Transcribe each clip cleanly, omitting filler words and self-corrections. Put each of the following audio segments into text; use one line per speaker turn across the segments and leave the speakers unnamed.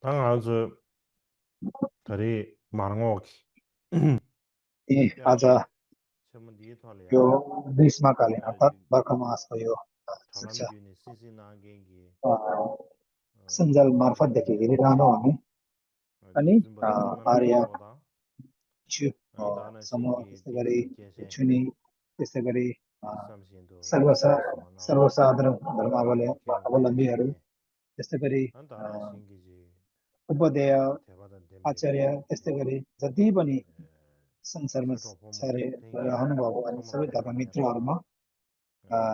당연하지. 다리 많은 거 같지.
ए
야,
आज
처음
यो
디에토리아.
ग्रीष्मकालीन अर्थात्
지
बर्खा मासको यो शिक्षा
잘람주니 시시나게기.
अ, सञ्जाल मार्फतदेखि हेरिरहनु भने अनि
요즘 뭐 주면
आर्य
보소다.
छु
나는
समूह
신기
त्यस्तै गरी
디시 계세.
छुनी त्यस्तै गरी अ,
삼신도
सर्वसा
신기소 나로.
सर्वसाधारण धर्मावलम्बीहरू
개게.
त्यस्तै गरी अ,
나는 신기지.
उपाध्याय
대바단 댐베.
आचार्य त्यस्तै गरी जति पनि संसारमा
슈터 보모
छारे
땡기.
रहनुभएको अनि सबै
처음으로 내가
धर्ममित्रहरूमा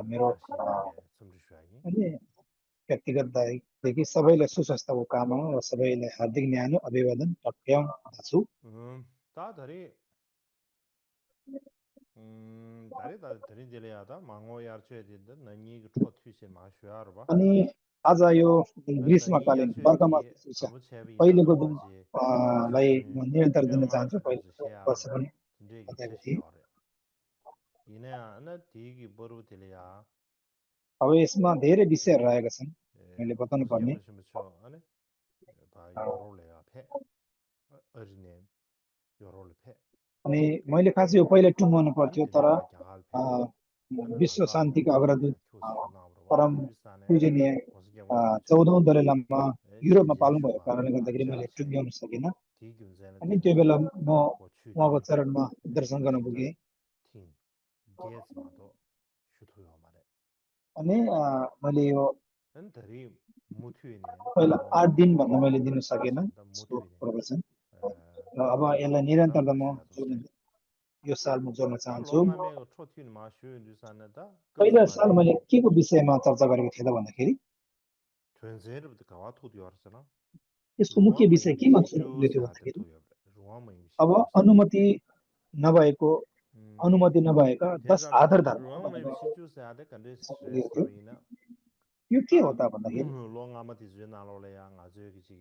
मेरो
자신에게 섬주셔야지.
अनि व्यक्तिगत दायदेखि सबैलाई सुस्वास्थ्यको कामना र सबैलाई हार्दिक न्यानो अभिवादन टक्र्याउँदछु।
다 다리 다리 다리 딜레야다 망고 야르쳐야 된다. 너니 그 초트시 마셔야 봐.
अनि आज यो
너니
ग्रीष्मकालीन
야르쳐야디
बर्खामासको शिक्षा
아부 체비다.
पहिलेको दिन
아지
लाई
슈
म निरन्तर दिन
쉐마
चाहन्छु।
슈도즈
पहिलेको वर्ष
쉐야.
पनि
근데
बताएको
기체시
थिएँ।
야래. 이내야 나 디기 버루 딜레야.
अब यसमा धेरै विषयहरू रहेका छन् मैले बताउनु
무슨
पर्ने।
영어시면 쳐 안에 바 요롤레야 페. 어리네 요롤레 페.
अनि मैले खास यो पहिला टुङ्गाउनु
안
पर्थ्यो, तर
딜레바 갸갈 페. 안
विश्व
난다
शान्तिको अग्रदूत
교수 나오러
परम
유산에
पूजनीय
거기에 오시면 쳐
14औं दलाई लामा युरोपमा
제제
पाल्नु भएको
슈바
कारणले गर्दाखेरि मैले
아자시
टुङ्ग्याउन सकिनँ।
디균전에
अनि त्यो बेला म उहाँको
고추지
चरणमा दर्शन गर्न
진짜
पुगेँ।
팀 게스마도 슈토요 말에
अनि मैले यो
엔터리 무튜이네
पहिला
로
8 दिन भन्दा मैले दिन सकेन
다시한다
यसको
무튜이네
प्रवचन। र अब
로
यसलाई
다
निरन्तरता म जोड्न,
마셔야도세
यो साल म जोड्न
다
चाहन्छु।
로가메 초티는 마셔 유산에다
पहिला साल मैले
급스마게기
के को विषयमा चर्चा गरेको थिएँ त भन्दाखेरि
전세르부터 가와토디 알았잖아
यसको मुख्य
루아마
विषय केमा
임시주
हुँदै थियो
사데
भन्दाखेरि
토요 루아마
अब
임시주
अनुमति नभएको, अनुमति नभएका 10
대자로
आधार धर्महरू
루아마
भनेर
임시주 사데 근데
बोलेको थियो।
스토리나
यो के हो
다
त भन्दाखेरि
롱아마 디즈 나로래야 아주 기지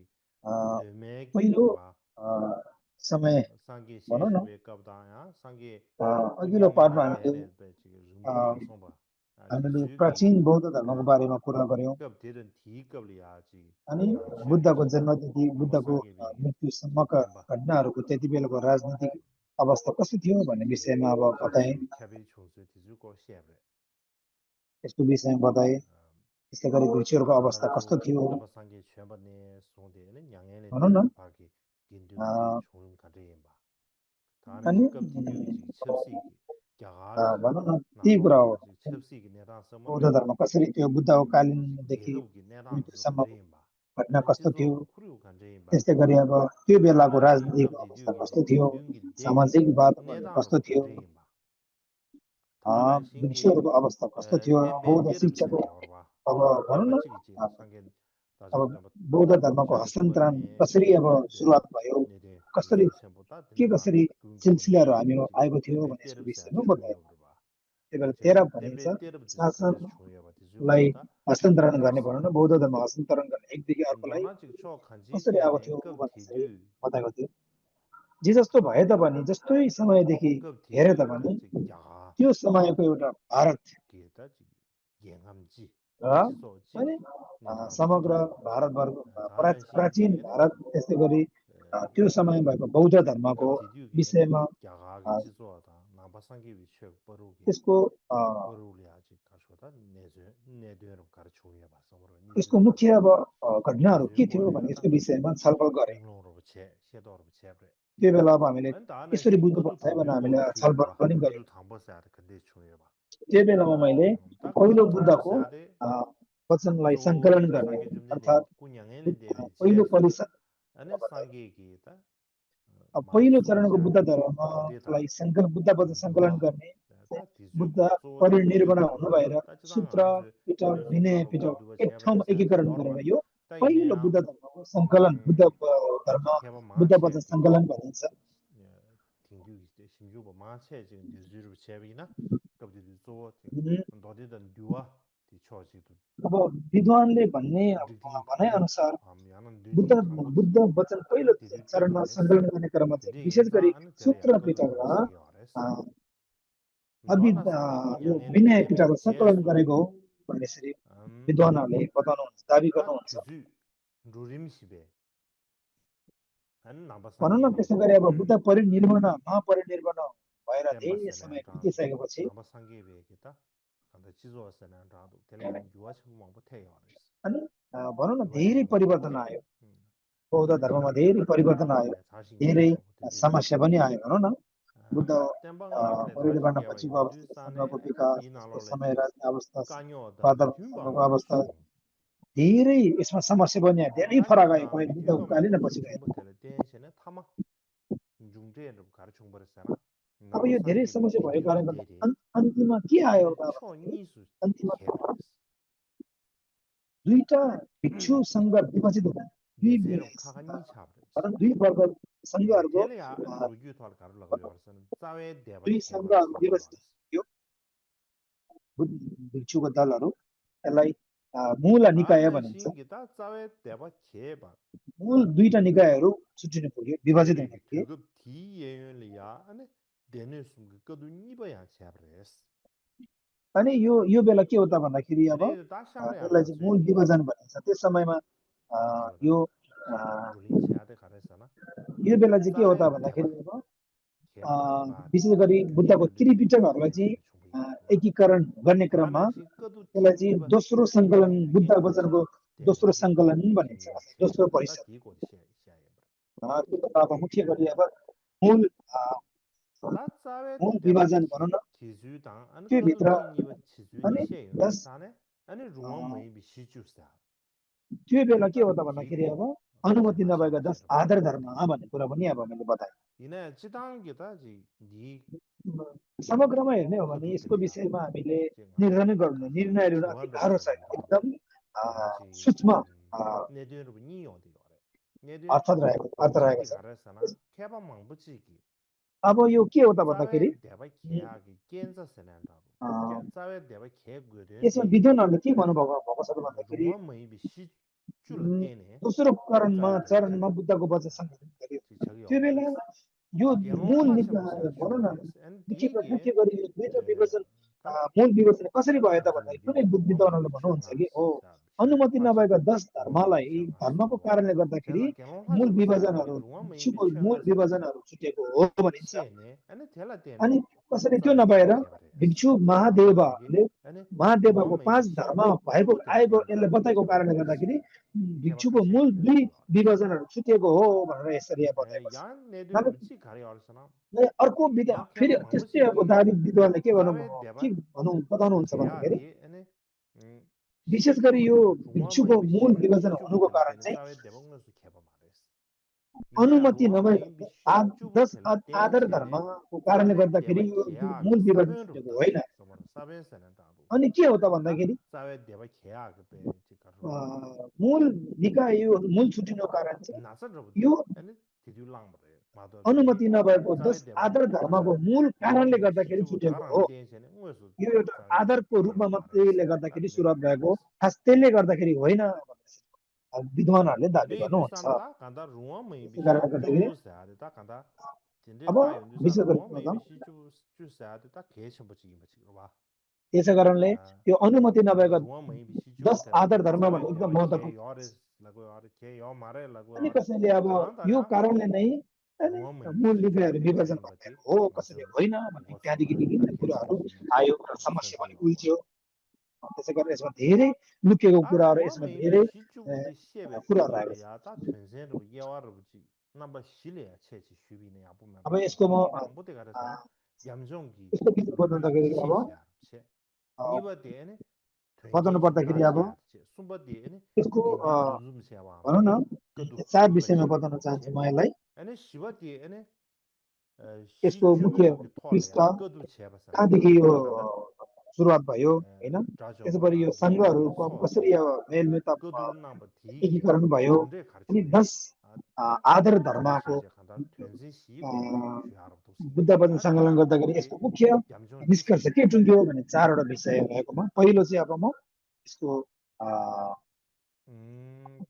अ,
르메기
पहिलो
바
समय
상기
भनौँ न,
시슈에 갑다야 상기
अघिल्लो
꾸냐마
पाठमा हामीले
나게레 베지 rumbu 송바 아
हामीले
디즈기
प्राचीन बौद्ध धर्मको बारेमा कुरा गऱ्यौँ।
갑 데른 디급리아지
अनि बुद्धको
양쉐기지
जन्मदेखि बुद्धको
나바상기
मृत्युसम्मका
템바
घटनाहरूको त्यति बेलाको राजनीतिक अवस्था कस्तो थियो भन्ने विषयमा अब बताएँ।
캡시 캡이 총수 디즈고 시에브레
यसको विषयमा बताएँ। त्यस्तै गरी रुचिहरूको अवस्था कस्तो
나바초
थियो
나바상기 쳔바네 송데는 양해네
भनौँ न।
디즈 파기 긴두기
अ,
총음 가데임바 다네
अनि
급 디듀기 첩시기 갸가기
भनौँ न त्यही कुरा हो।
나로래야지 첩시기 내랑
बौद्ध
समरबे
धर्म कसरी थियो, बुद्धको
뭐지
कालीनदेखि
계급기 내랑서
मृत्युसम्मको
가데임바
घटना
아니
कस्तो थियो।
지소 후루 간데임바
त्यस्तै गरी अब त्यो बेलाको
다나시
राजनीतिक
급
अवस्था
디듀기
कस्तो थियो,
딩기 데기
सामाजिक वातावरण कस्तो
내랑으로
थियो,
간데임바 다나 신기
ऋषिहरूको अवस्था कस्तो थियो,
덴베
बौद्ध शिक्षाको
데르브체 야오르바
अब भनौँ न,
덴바치기지
अब
상게
अब
다저기 덴바
बौद्ध धर्मको
첩이
हस्तान्तरण
슈바네
कसरी अब
슈바네
सुरुवात भयो,
네데
कसरी
유즈르 쳔보다
के
덴바
कसरी
군군이
सिलसिलाहरू हामीमा
슈지기
आएको थियो
덴베
भन्ने यसको
데르브체
विषयमा बताएँ।
중요브르바
त्यही भएर
제
तेह्र भनिन्छ
덴베 데르브체 간데 중요바
शासनलाई
디즈고다
हस्तान्तरण गर्ने भनौँ न,
디즈시야
बौद्ध धर्म हस्तान्तरण गर्ने एकदेखि अर्कोलाई
나마직 초
कसरी आएको
간지제네
थियो
급
भन्ने चाहिँ
디듀
बताएको थियो। जे जस्तो भए तापनि, जस्तै समयदेखि
급
हेरे
디듀
तापनि
다지 야
त्यो समयको एउटा भारत
게다지 예감지
र
지소지
अनि
내랑
समग्र
소토요바
भारतवर्ग
다나
प्राचीन
신기에는
भारत, त्यस्तै गरी त्यो समय भएको बौद्ध धर्मको
급 디듀기에는
विषयमा
야가기 지소하다 나바상기 위치 버루기
त्यसको
버루리아지 가셔다 내뇌로 가르쳐야 봤어로
त्यसको
니즈다
मुख्य अब घटनाहरू के थियो भने
지고래야다
यसको विषयमा छलफल गरे।
링롱으로 셰도로 제브레
त्यो बेला अब हामीले
다나
यसरी
신거도
बुझ्नुपर्छ है भनेर हामीले
도뷰고
छलफल
추여봐
पनि गऱ्यौँ।
너도 담버스야 근데 추여봐
त्यो बेलामा मैले पहिलो
다급
बुद्धको
담버스야데
वचनलाई सङ्कलन
조
गर्ने,
상계
अर्थात्
좀전에 꾸냥에는 데베
पहिलो
제스
परिषद
안에 상계기다
पहिलो चरणको बुद्ध
마추샤데 어디다
धर्मलाई सङ्कलन, बुद्ध वचन सङ्कलन
두아
गर्ने
다
बुद्ध
디즈고 조디
परिनिर्वाण हुनु
디즈고바
भएर
따지당
सूत्र
아주
पिटक
디즈
विनय
나로
पिटक
두바
एक ठाउँमा
제베레세
एकीकरण गरेर
어르바
यो पहिलो
ताइ네야
बुद्ध धर्मको सङ्कलन, धर्म
다지 개바
बुद्ध वचन
마체기
सङ्कलन भनिन्छ।
딩규기 심주고 마체 지금 디즈르 제비나 갑자기 조
उम्,
너디든 듀아 디초지도
अब विद्वानले भन्ने
디딩
भनाइ
탐바
अनुसार
아미야는
बुद्ध
디딩 탐바
बुद्ध वचन पहिलो
안 디디
चरणमा
껴버렸어
सङ्कलन गर्ने क्रममा चाहिँ
디디
विशेष गरी
인자 안
सूत्र
데려야 그거
पिटक र
담버스기
अ,
어레스 너나 상기
यो
꾸냥에는
विनय
데베
पिटकको सङ्कलन
제수
गरेको हो भन्ने यसरी विद्वानहरूले बताउनुहुन्छ, दाबी
다
गर्नुहुन्छ।
디즈 루림시베 अनि नम्बर
भनौँ न
सँगै
त्यसो गरे अब बुद्ध परिनिर्वाण महापरिनिर्वाण भएर धेरै समय
템버스는 라도
बितिसकेपछि
नम्बर सँगै बेगिता 간다 지조스는 라도 텔레 유아치고 뭐 태요레스
अनि भनौँ न धेरै
유아치고 뭐
परिवर्तन आयो बौद्ध धर्ममा
지금
धेरै परिवर्तन आयो
자신이
धेरै
뭐 되게
समस्या पनि आयो भनौँ न बुद्ध
템방아래
परिनिर्वाण
자신이 와
पछिको अवस्था
인도산에
सङ्घको विकास
이
त्यसको
나라를
समय राजनीति अवस्था
까녀다
पादप सङ्घको
균방아
अवस्था
숭
धेरै यसमा समस्या पनि आयो धेरै फरक आयो
까녀다
पहिला बुद्धको कालीन
균방아
पछि गएर
중부텔에 댄시네 타마 중재를 가르쳐 버렸잖아
अब यो धेरै
남바상기
समस्या भएको
딘디오
कारणले
데리
गर्दा अन्तिममा के आयो
अनि
त भन्दाखेरि
초니수
अन्तिममा
케브레스
दुईटा भिक्षु सङ्घ विभाजित हुँदा दुई
ने제로 카가니 차브레스
भनौँ दुई वर्ग सङ्घहरूको
텔레야 अनि 루규 털 가르라고 요르선 짜웨 देवा
दुई
खेबर
सङ्घहरू
छेबी
विभाजित थियो भिक्षुको दलहरू यसलाई मूल निकाय
आने
भनिन्छ
सिंगिता चावे देवा खेबा
मूल दुईटा निकायहरू छुट्टिनु पुग्यो विभाजित हुन
खेबेकी
पुग्यो
थुगु थिएलिया अनि देने सुंग कदु निबया छेब्रेस
अनि यो बेला के हो त भन्दाखेरि अब
अनि दाशाले
यसलाई
हाना
चाहिँ मूल
चाहिँ
विभाजन भनिन्छ त्यस समयमा
हजुर
यो
रुलिन छ्यादे खरेसना
यो बेला चाहिँ के हो
चावे
त
देवा
भन्दाखेरि अब
खेबा बारे
विशेष गरी बुद्धको
इंट्रोड्यूस
त्रिपिटकहरूलाई चाहिँ
देने छुबी
एकीकरण गर्ने क्रममा
आने चाहिँ कदु
त्यसलाई चाहिँ
थिनिब
दोस्रो सङ्कलन बुद्ध
थिगे
वचनको
देने
दोस्रो
कि
सङ्कलन भनिन्छ
थिनिब
दोस्रो
छ्यादे ता
परिषद
थिगो छ्याए
त्यो त अब मुख्य गरी अब मूल
다 짜외
मूल
대바
विभाजन भनौँ न
기주당 아니 그도
त्योभित्र
티니와 지주니
अनि
셰요
प्लस
사네 아니 रुवामै बिसिजुसा
त्यो बेला के
ता
हो त भन्दाखेरि
थिगो
अब अनुमति
सेमा
नभएका
सेमा
10
सेरबा
आदर धर्म भन्ने कुरा पनि अब मैले बताएँ
इने चिताङ गेता जी नि
समग्रमा हेर्ने हो भने
कदु
यसको
तेलिया
विषयमा हामीले
जेंगा
निर्णय गर्नु
खासा
निर्णय लिन अति
छेवान
गाह्रो
रबसन
छैन
रादो
एकदम
याची
सूक्ष्म
नेदेन रु नि योदि गरे नेदेन
अर्थ रहेको
छेति
छ
गारेसना खेबा मंबुची
अब यो के हो त
चावे
भन्दाखेरि
देवा खेयागी केन्जा सेनान्डाबो के चावे देवा खे
यसमा
गुदेन्डी
विद्वानहरूले के भन्नुभएको भएको छ त भन्दाखेरि
रुवामै बिसि चुल तेने
दोस्रो चरणमा
चावे देवा
चरणमा
खेबा
बुद्धको वचन सङ्कलन गर्यो
ची छगी
त्यो बेला
औरेस
यो मूल
गेलोंग भाषा
भनौँ न
छुबरेस एन दिगे
मुख्य गरी यो दुईटा विभाजन
ता
मूल विभाजन कसरी भयो त भन्दाखेरि
अर्जुन
कुनै
गिन रुवामै
विद्वानहरूले भन्नुहुन्छ
बिसंगा
कि हो
छ्या
अनुमति
पाछे
नभएका 10
रुवामै
धर्मलाई
बिसंगा
धर्मको
छ्या
कारणले गर्दाखेरि
제가 개몽하지
मूल
못하게
विभाजनहरू
루어메이
भिक्षुको मूल
비슈가 세나다
विभाजनहरू छुटेको हो भनिन्छ
시에네 아니 텔라 때네
अनि कसरी त्यो
चावे देवा
नभएर
खेबरेस
भिक्षु
되게
महादेवले
아니
महादेवको
루어메이
5
비시
धर्म भएको
쭈부텔
आएको
댄자
यसले बताएको कारणले
छेबरेस
गर्दाखेरि
खेबा
भिक्षुको
खासे
मूल दुई
बेरियरेस
विभाजनहरू छुटेको हो भनेर यसरी यहाँ बताएको छ
야 내들
नभए
बि치 가리 얼서나
अर्को
야
फेरि
खेबा
त्यस्तै अब
망부시기
धार्मिक विद्वानले के
चावे देवा
भनौँ बताउनुहुन्छ भन्दाखेरि
खेयागी 아니
विशेष गरी यो भिक्षुको
रुवामै
मूल
बिसी
विभाजन हुनुको
쭈부텔
कारण
때네
चाहिँ
चावे देवाङनसु खेबा मारेस 이내
अनुमति
रुवामै
नभएको
बिसी
10
쭈부텔
आदर
댄시네
धर्मको कारणले
चावे
गर्दाखेरि
देवा
यो
खेयागी
मूल विभाजन छुटेको
사변으로다
होइन
समर 사변 세나다도
अनि के हो त
ता
भन्दाखेरि
चावे देवा खेयागी पे चिकरो
मूल निकाय यो मूल छुटिनुको कारण चाहिँ
नासन
यो
रबुते अनि तिजु लाङबरे मादो बेगे
अनुमति नभएको
चावे
10
देवा
आदर
हजुर
धर्मको मूल कारणले
रुवामै बिसी
गर्दाखेरि
쭈부
छुटेको हो
गाराङ देशने उयसु
यो एउटा
चावे देवा
आदरको रूपमा
खेबा मारेस
मात्रैले गर्दाखेरि
ताले
सुरुवात भएको
मारेस
खास त्यसले गर्दाखेरि होइन विद्वानहरूले दाबी
근데
गर्नुहुन्छ
인도산다 간다 루어메이
त्यसै
비시
कारणले गर्दाखेरि
쭈사야다 간다 진짜
अब
다 인도산
विशेष गरी के
루어메이
हो त
비시 쭈사야다 개첨부치기 마치고 봐
त्यसै कारणले यो अनुमति नभएका
루어메이 비시
10
쭈부텔
आदर
때는
धर्म
चावे
भन्ने एकदम
देवा खे
महत्त्वपूर्ण
यरेस लगो यार खे यो मारे लगो
अनि
यार
कसैले अब
खान
यो
दर्या
कारणले नै
रुवामै
मूल
बिसी
निकायहरू
쭈बुते
विभाजन
तेनबती
भइरहेको हो कसैले
नाचन
होइन भन्ने
गोसुवा
त्यहाँदेखि विभिन्न
ताके
कुराहरू
छम्बुची माची
आयो र समस्या
छगी
पनि
और
उल्झ्यो त्यसै गरेर यसमा धेरै लुकेको
다
कुराहरू यसमा
루어메이
धेरै
비시 쭈부데 시에베
कुराहरू रहेको छ
쭈르리아 다 전세로 예와르부지 나바 실레야 체치 슈비네 아부면
अब
마치
यसको म
망보데 가라서나 얌종기
यसको विषय
루규
बताउँदाखेरि अब
체시야 체 니버데네
बताउनु
된게
पर्दाखेरि अब
첨가시야 체 숨버데네
यसको
딘디 두줌세와
भनौँ न
कदु
4
निबा
विषयमा
छेबे
बताउन चाहन्छु
चे
म यसलाई
अनि शिवदेने
यसको मुख्य
सिजुबु कि
पृष्ठ
थोरले कदु छेबसना
कहाँदेखि यो
ताकन्दा
सुरुवात भयो होइन त्यसोपरि
राजोबोला
यो
गेलोङा
सङ्घहरूको अब कसरी
सोसना
अब मेलमिताप
कदुर नाम थिगे
एकीकरण भयो
जुन्डे
अनि
खर्चुबे
10 आदर धर्मको
딘시제 간다 된지 시고 휘하르도시
बुद्ध वचन
아
सङ्कलन गर्दाखेरि
다샤르부지
यसको मुख्य
얌종
निष्कर्ष
찌시네
के टुङ्ग्यो भने 4वटा विषय भएकोमा पहिलो चाहिँ अब म यसको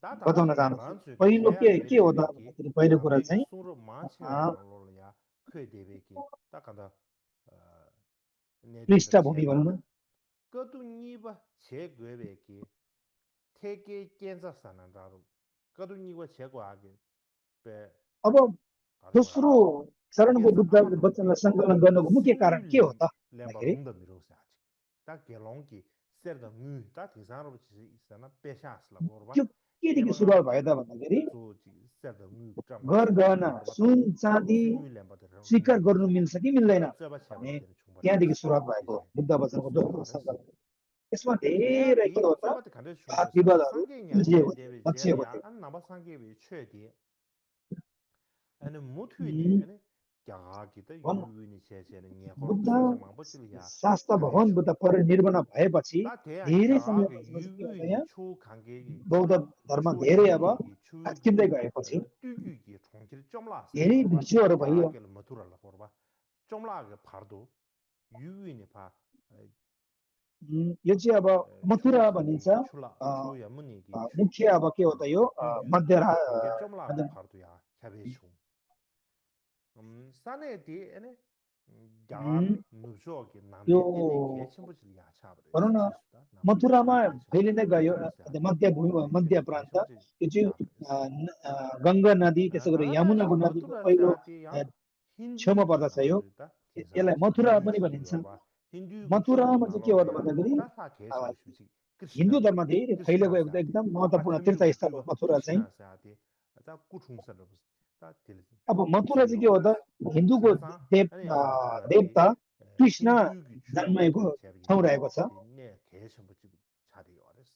다다
बताउन चाहन्छु
란수기
पहिलो के हो त
계약이
भन्दाखेरि पहिलो कुरा
자베기
चाहिँ
수로 마체야 나로야 크에 대베기 딱 간다 내들의
पृष्ठभूमि भनौँ
체바다
न
कदु निबा छे गवेकी ठेके केन्सा सनरारो कदु निबा छे को आगे पे
अब
가르고야.
दोस्रो चरणको
केसा
दुग्ध
ता
वचनलाई सङ्कलन गर्नको मुख्य कारण के हो
수율
त
lemba
भन्दाखेरि
롱다 미로스 아직. 딱 게롱기 세르다 무다 디자로 있잖아. पेशासला गोरबा
त्यो केदेखि
लेबागा
सुरुवात भयो त भन्दाखेरि
जोजी सेर्दा मु ट्रम्बा
घर
सेर्दा
गहना
गोरबा ता
सुन चाँदी
सुमी lemba ता
स्वीकार
롱다
गर्नु मिल्छ कि मिल्दैन
ता जबा छ्याबा
भने
दिन छुङबा
त्यहाँदेखि
रेस
सुरुवात भएको हो
दिसे
बुद्ध वचनको
सुरु
दोस्रो
हरेस
सङ्कलन यसमा
야,
धेरै के
디
हो त
저번에 간데
वाद
중요했어.
विवादहरू
상계냐
सुल्झिएको थियो
젠데베
मचिएको
제리야
थियो
안 나바 상계비 최디. 아니 무투이디 아니 갸기다
भन्
유윈이 제제는 녀고로
बुद्ध
사자 망버질이야.
शास्त्र भगवान
차베쇼.
बुद्ध परिनिर्वाण भएपछि
다 대한
धेरै
갸게
समयपछि चाहिँ के हुन्छ
유윈이
यहाँ
초 관계기
बौद्ध धर्म
초
धेरै अब
현대기 초기
भत्किँदै गएपछि
뜨기기 총질 점라서
धेरै भिक्षुहरू भयो
갸게를 मथुराला कोरबा. 점라게 파도 유윈이 파
यो चाहिँ अब
초
मथुरा भनिन्छ
관계기 출라 초 연문이기
मुख्य अब के हो त यो
뜨기
मध्य
총질 점라게 파도야. 차베쇼. 산에디 에네 야간 누조기
यो
남네티네 개침부질 야차버리
भनौँ न
지수다
मथुरामा
남네티네
फैलिँदै गयो मध्य भूमि मध्य प्रान्त यो चाहिँ गङ्गा नदी त्यसै गरी यमुनाको
가다시
नदीको
मथुरा
पहिलो
साथी
छेउमा
हिन्दूगी
पर्दछ यो
नालोजुता
यसलाई
थिजारस
मथुरा
हिन्दू
पनि
छिलु
भनिन्छ
योरबा हिन्दूगी छिलु
मथुरामा चाहिँ के हो त
नालोले
भन्दाखेरि
तासा
अब
केसुसुची कृष्ण
हिन्दू धर्म धेरै
कृष्ण
फैलिएको
साथी
एकदम महत्त्वपूर्ण
अथर्मिनु
तीर्थस्थल हो
जुवा
मथुरा चाहिँ
कृष्ण साथी ता कुठुङसन ता तिल
अब मथुरा चाहिँ के हो त
छिलोरस
हिन्दूको
छासा अनि यहाँ मथुरा ती
देवता कृष्ण
हिन्दूगी छिलु
जन्मेको
थोनी
ठाउँ
छ्याबिया
रहेको छ
तिने केसम्बुची छादी योरस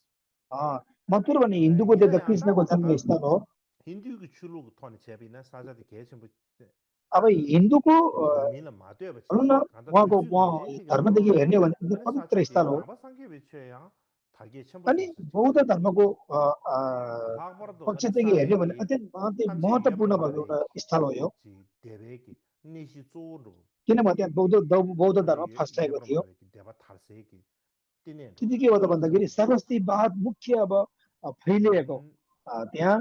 मथुरा भने हिन्दूको
हिरा
देवता
याता
कृष्णको जन्मस्थल हो
हिन्दूगी छिलु थोनी छ्याबिना साजादी केसम्बुची
अब हिन्दूको
धर्मीला मात्यो बच्चे
भनौँ न
कांदा
उहाँको
तुझी
उहाँ
गुंजे के
धर्मदेखि
नालोले
हेर्ने हो भने एकदम
अरे
पवित्र
साचाती
स्थल हो
नाबा संगे बिचे यहाँ थागे चंबो
अनि
चिंची
बौद्ध धर्मको
भाग पर दो अरे
पक्षदेखि
साने
हेर्ने हो भने
की
अत्यन्त
थामचे
महत्त्वपूर्ण
यमला
भएको
बे
एउटा
की
स्थल हो यो
जी देवे की निशी चोरो
किनभने त्यहाँ बौद्ध
अरे
धर्म फस्टाएको
यब्रमा
थियो
बे की देवा थारसे की तिने
त्यति के हो त
चोरो
भन्दाखेरि
साने
सरस्वतीवाद मुख्य अब फैलिएको त्यहाँ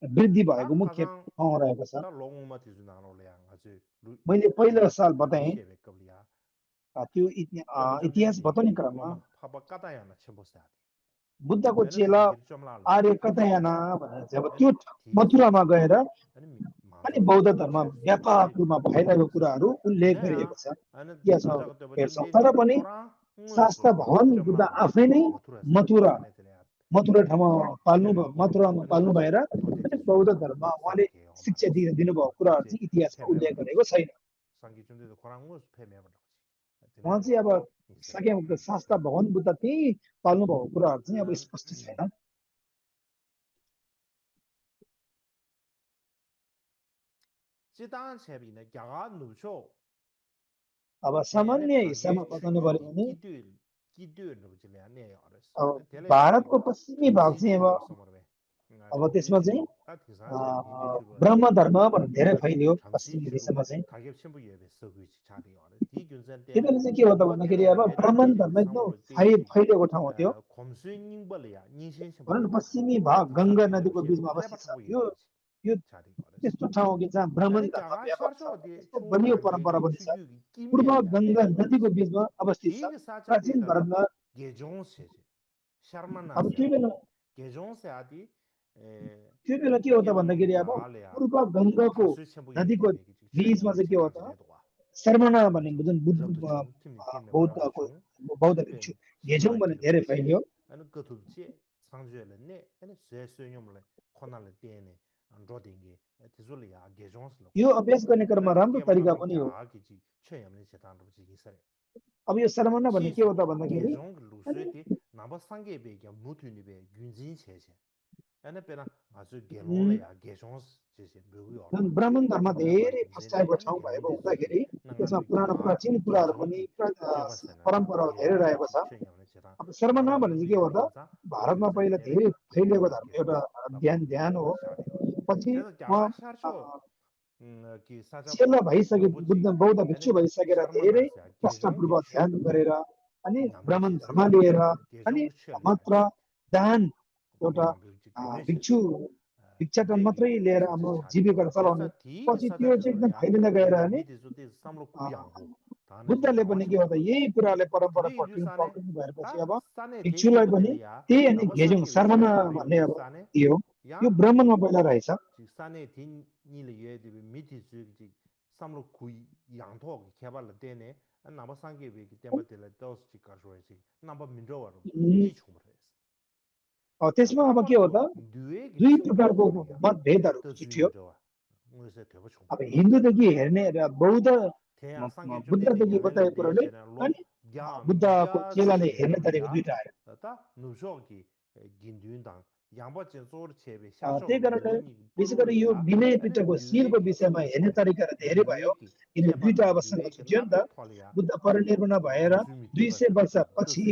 वृद्धि
ता
भएको मुख्य
खजाङ
ठाउँ रहेको छ
ता लोंग मत जुना नालोले यहाँ अझै
मैले पहिलो साल बताएँ
लिसे बेकबलिया
त्यो
कब
इतिहास
जम्देनी
बताउने क्रममा
लोमा फाबा कता यहाँ चंबो साथी
बुद्धको
मैंने
चेला
थागिर चमलाले
आर्य
किसी
कथायाना भनेर चाहिँ अब
मैंने
त्यो
ठीक
मथुरामा गएर
अनि
अनि
माधुरी
बौद्ध
याना
धर्म
छे
व्यापक रूपमा भइरहेको कुराहरू उल्लेख
नया
गरिएको छ
अनि
इतिहासमा
साजा को तो
हेर्छौँ
लेनी
तर पनि
खोरा
शास्त्र
मुसो
भगवान बुद्ध
चमलाले
आफै नै
मथुरा साथी
मथुरा
साने तेले यार
मथुरा ठाउँमा
छेबे कोरो
मथुरामा
अनि
पाल्नु
अझै
भएर
अझै
अनि
चिजु
बौद्ध
याना
धर्ममा उहाँले
साके हो
शिक्षा
मारेस
दिनुभएको कुराहरू
अझै
चाहिँ इतिहासमा
फेमे
उल्लेख
बटो
गरेको छैन
संगीत जुन त्यो खोरा मुस फेमे बटो तिने
उहाँ चाहिँ अब
निसे
सके शास्त्र भगवान बुद्ध त्यही पाल्नु भएको कुराहरू चाहिँ अब स्पष्ट छैन
चितान छेबिने ग्यागा नुछो
अब
यानी
सामान्य
थागे
हिसाबमा बताउनु
छुगु
पर्यो
की
भने
किदुल नुबुझले यानी अरस
अब
तेले
भारतको पश्चिमी भाग
थिसी
चाहिँ
छुगु
अब
समरबे
अब त्यसमा चाहिँ
ता थिसा छेबे हिन्दू छुगु
ब्रह्म धर्म भनेर धेरै फैलियो
थामसी
पश्चिमी
छुगु
देशमा चाहिँ
थागे छेबु येबे सगु छादी अरस ती गुन्जन
त्यो
तेले
बेला चाहिँ के हो त
नुबा
भन्दाखेरि
तेले
अब
हेरे
ब्राह्मण
तेले
धर्म एकदम
समरो तेसी
फैलिएको ठाउँ हो त्यो
खोमसुइङ बलया निसेन छेबु
भनौँ न
येबे
पश्चिमी
ता
भाग
थिसा
गङ्गा
तेले
नदीको
खेबे
बिचमा
लेबा
अवस्थित छ
थाबु
यो
येबे
यो
छादी अरस
त्यस्तो ठाउँ हो कि जहाँ ब्राह्मण
अनि
धर्म
ग्यागा
व्यापक छ
शार्चो दे
त्यसको
छु
बलियो परम्परा
खांगे
पनि छ
छुगु की
पूर्व
किमिया याने
गङ्गा
अरस
नदीको बिचमा अवस्थित छ
ठीक साचा
प्राचीन
देता था
भारतमा
गेजों से शर्मना
अब
से
त्यो
आदि
बेला
गेजों से आदि
त्यो बेला के हो त
केवल
भन्दाखेरि अब
क्या ले यार
पूर्व गङ्गाको
थासु छेबु ये
नदीको
देवे कि छे
बिचमा
यमन
चाहिँ के हो
छेता
त
जिले दो
शर्मना
रब
भन्ने
छु
जुन
रब छु तिमी रब
बौद्धको
छु
बौद्ध
अनि पे
भिक्षु गेजोङ
सिमा
भन्ने
किलो
धेरै
छे
फैलियो
अनि कथुल छे सांजुले ने अनि से यमले खोनाले तेने रोदिङे त्यसोले या गेजों से लो
यो अभ्यास गर्ने क्रममा
अनि
राम्रो
केवल
तरिका
न
पनि
क्या
हो
कि जी छे यमले छेता रब छि सरे
अब यो शर्मना भन्ने के
चिसो
हो त भन्दाखेरि
गेजों लुसुए
अनि
ति नाबसँगै बे क्या मुथुनि बे गुन्जिन छे अनि पेना हजुर गेलोंले या गेजोंस जेसे बेगु
जुन
अरबा
ब्राह्मण धर्म
नाबा
धेरै
गुन्जेले
फस्टाएको
अनि
ठाउँ
गेलों
भएको
जेजुकी
हुँदाखेरि त्यसमा
नंगालु
पुरानो
क्या
प्राचीन
कि
कुराहरू
गेजों
पनि
की चेबसना
परम्पराहरू धेरै
गेजों
रहेको
की
छ
छि यामने चेता
अब शर्मना
नंगालु
भने चाहिँ
बि
के हो त
यामने चा
भारतमा
गुन्जन
पहिला
तेने
धेरै
तेने
फैलिएको
या
धर्म एउटा
गेजोंस
ध्यान हो
शादी और
पछि
त्यस
उहाँ
क्या शार्चो कि साचा
चेला भइसके
नुबुची
बौद्ध
अनि
भिक्षु भइसकेर
शर्मना
धेरै
से गेजों की
कष्टपूर्वक
छु
ध्यान गरेर अनि
नामु
ब्राह्मण
छेसे
धर्म लिएर
गेजों
अनि
को छले या
मात्र दान एउटा
खोमा बिउची केमे
भिक्षु
छेसे
भिक्षाटन
भिक्षेगी
मात्रै लिएर
छेसे
आफ्नो
छादी
जीविका
और
चलाउने
त्यस ठीक
पछि
सजा
त्यो चाहिँ
दिजुले
एकदम
या
फैलिँदै गएर
निला
अनि
मिति जुते साम्रो कुयाङ हो ताने जे
बुद्धले
नावा
पनि के हो
छेबो
त यही कुराले परम्परा
थिदि यु
पक्रिनु
साने
पक्रिनु
ता
भएपछि अब
साने थि
भिक्षुलाई पनि
केबुतेले या
त्यही अनि
नव
गेजुङ
संगे विषय
शर्मना
थरियो
भन्ने
कि
अब
साने
दियो
या
यो ब्राह्मणमा पहिला रहेछ
साने थिन 니를 예디 미티 주기 삼로 구이 양토 개발을 되네 나바 상계 베기 때문에 도스 지가서지 나바 민저와로 이 총을
त्यसमा अब के हो त दुई प्रकारको मतभेदहरू छुट्यो अब हिन्दूदेखि हेर्ने र बौद्ध बुद्धदेखि बताएको कुरोले अनि बुद्धको चेलाले हेर्ने तरिका दुईटा आयो त्यही कारणले विशेष गरी यो विनय पिटकको शीलको विषयमा हेर्ने तरिका धेरै भयो किन दुईटा अवस्थामा छुट्यो नि त बुद्ध परिनिर्वाण भएर 200 वर्षपछि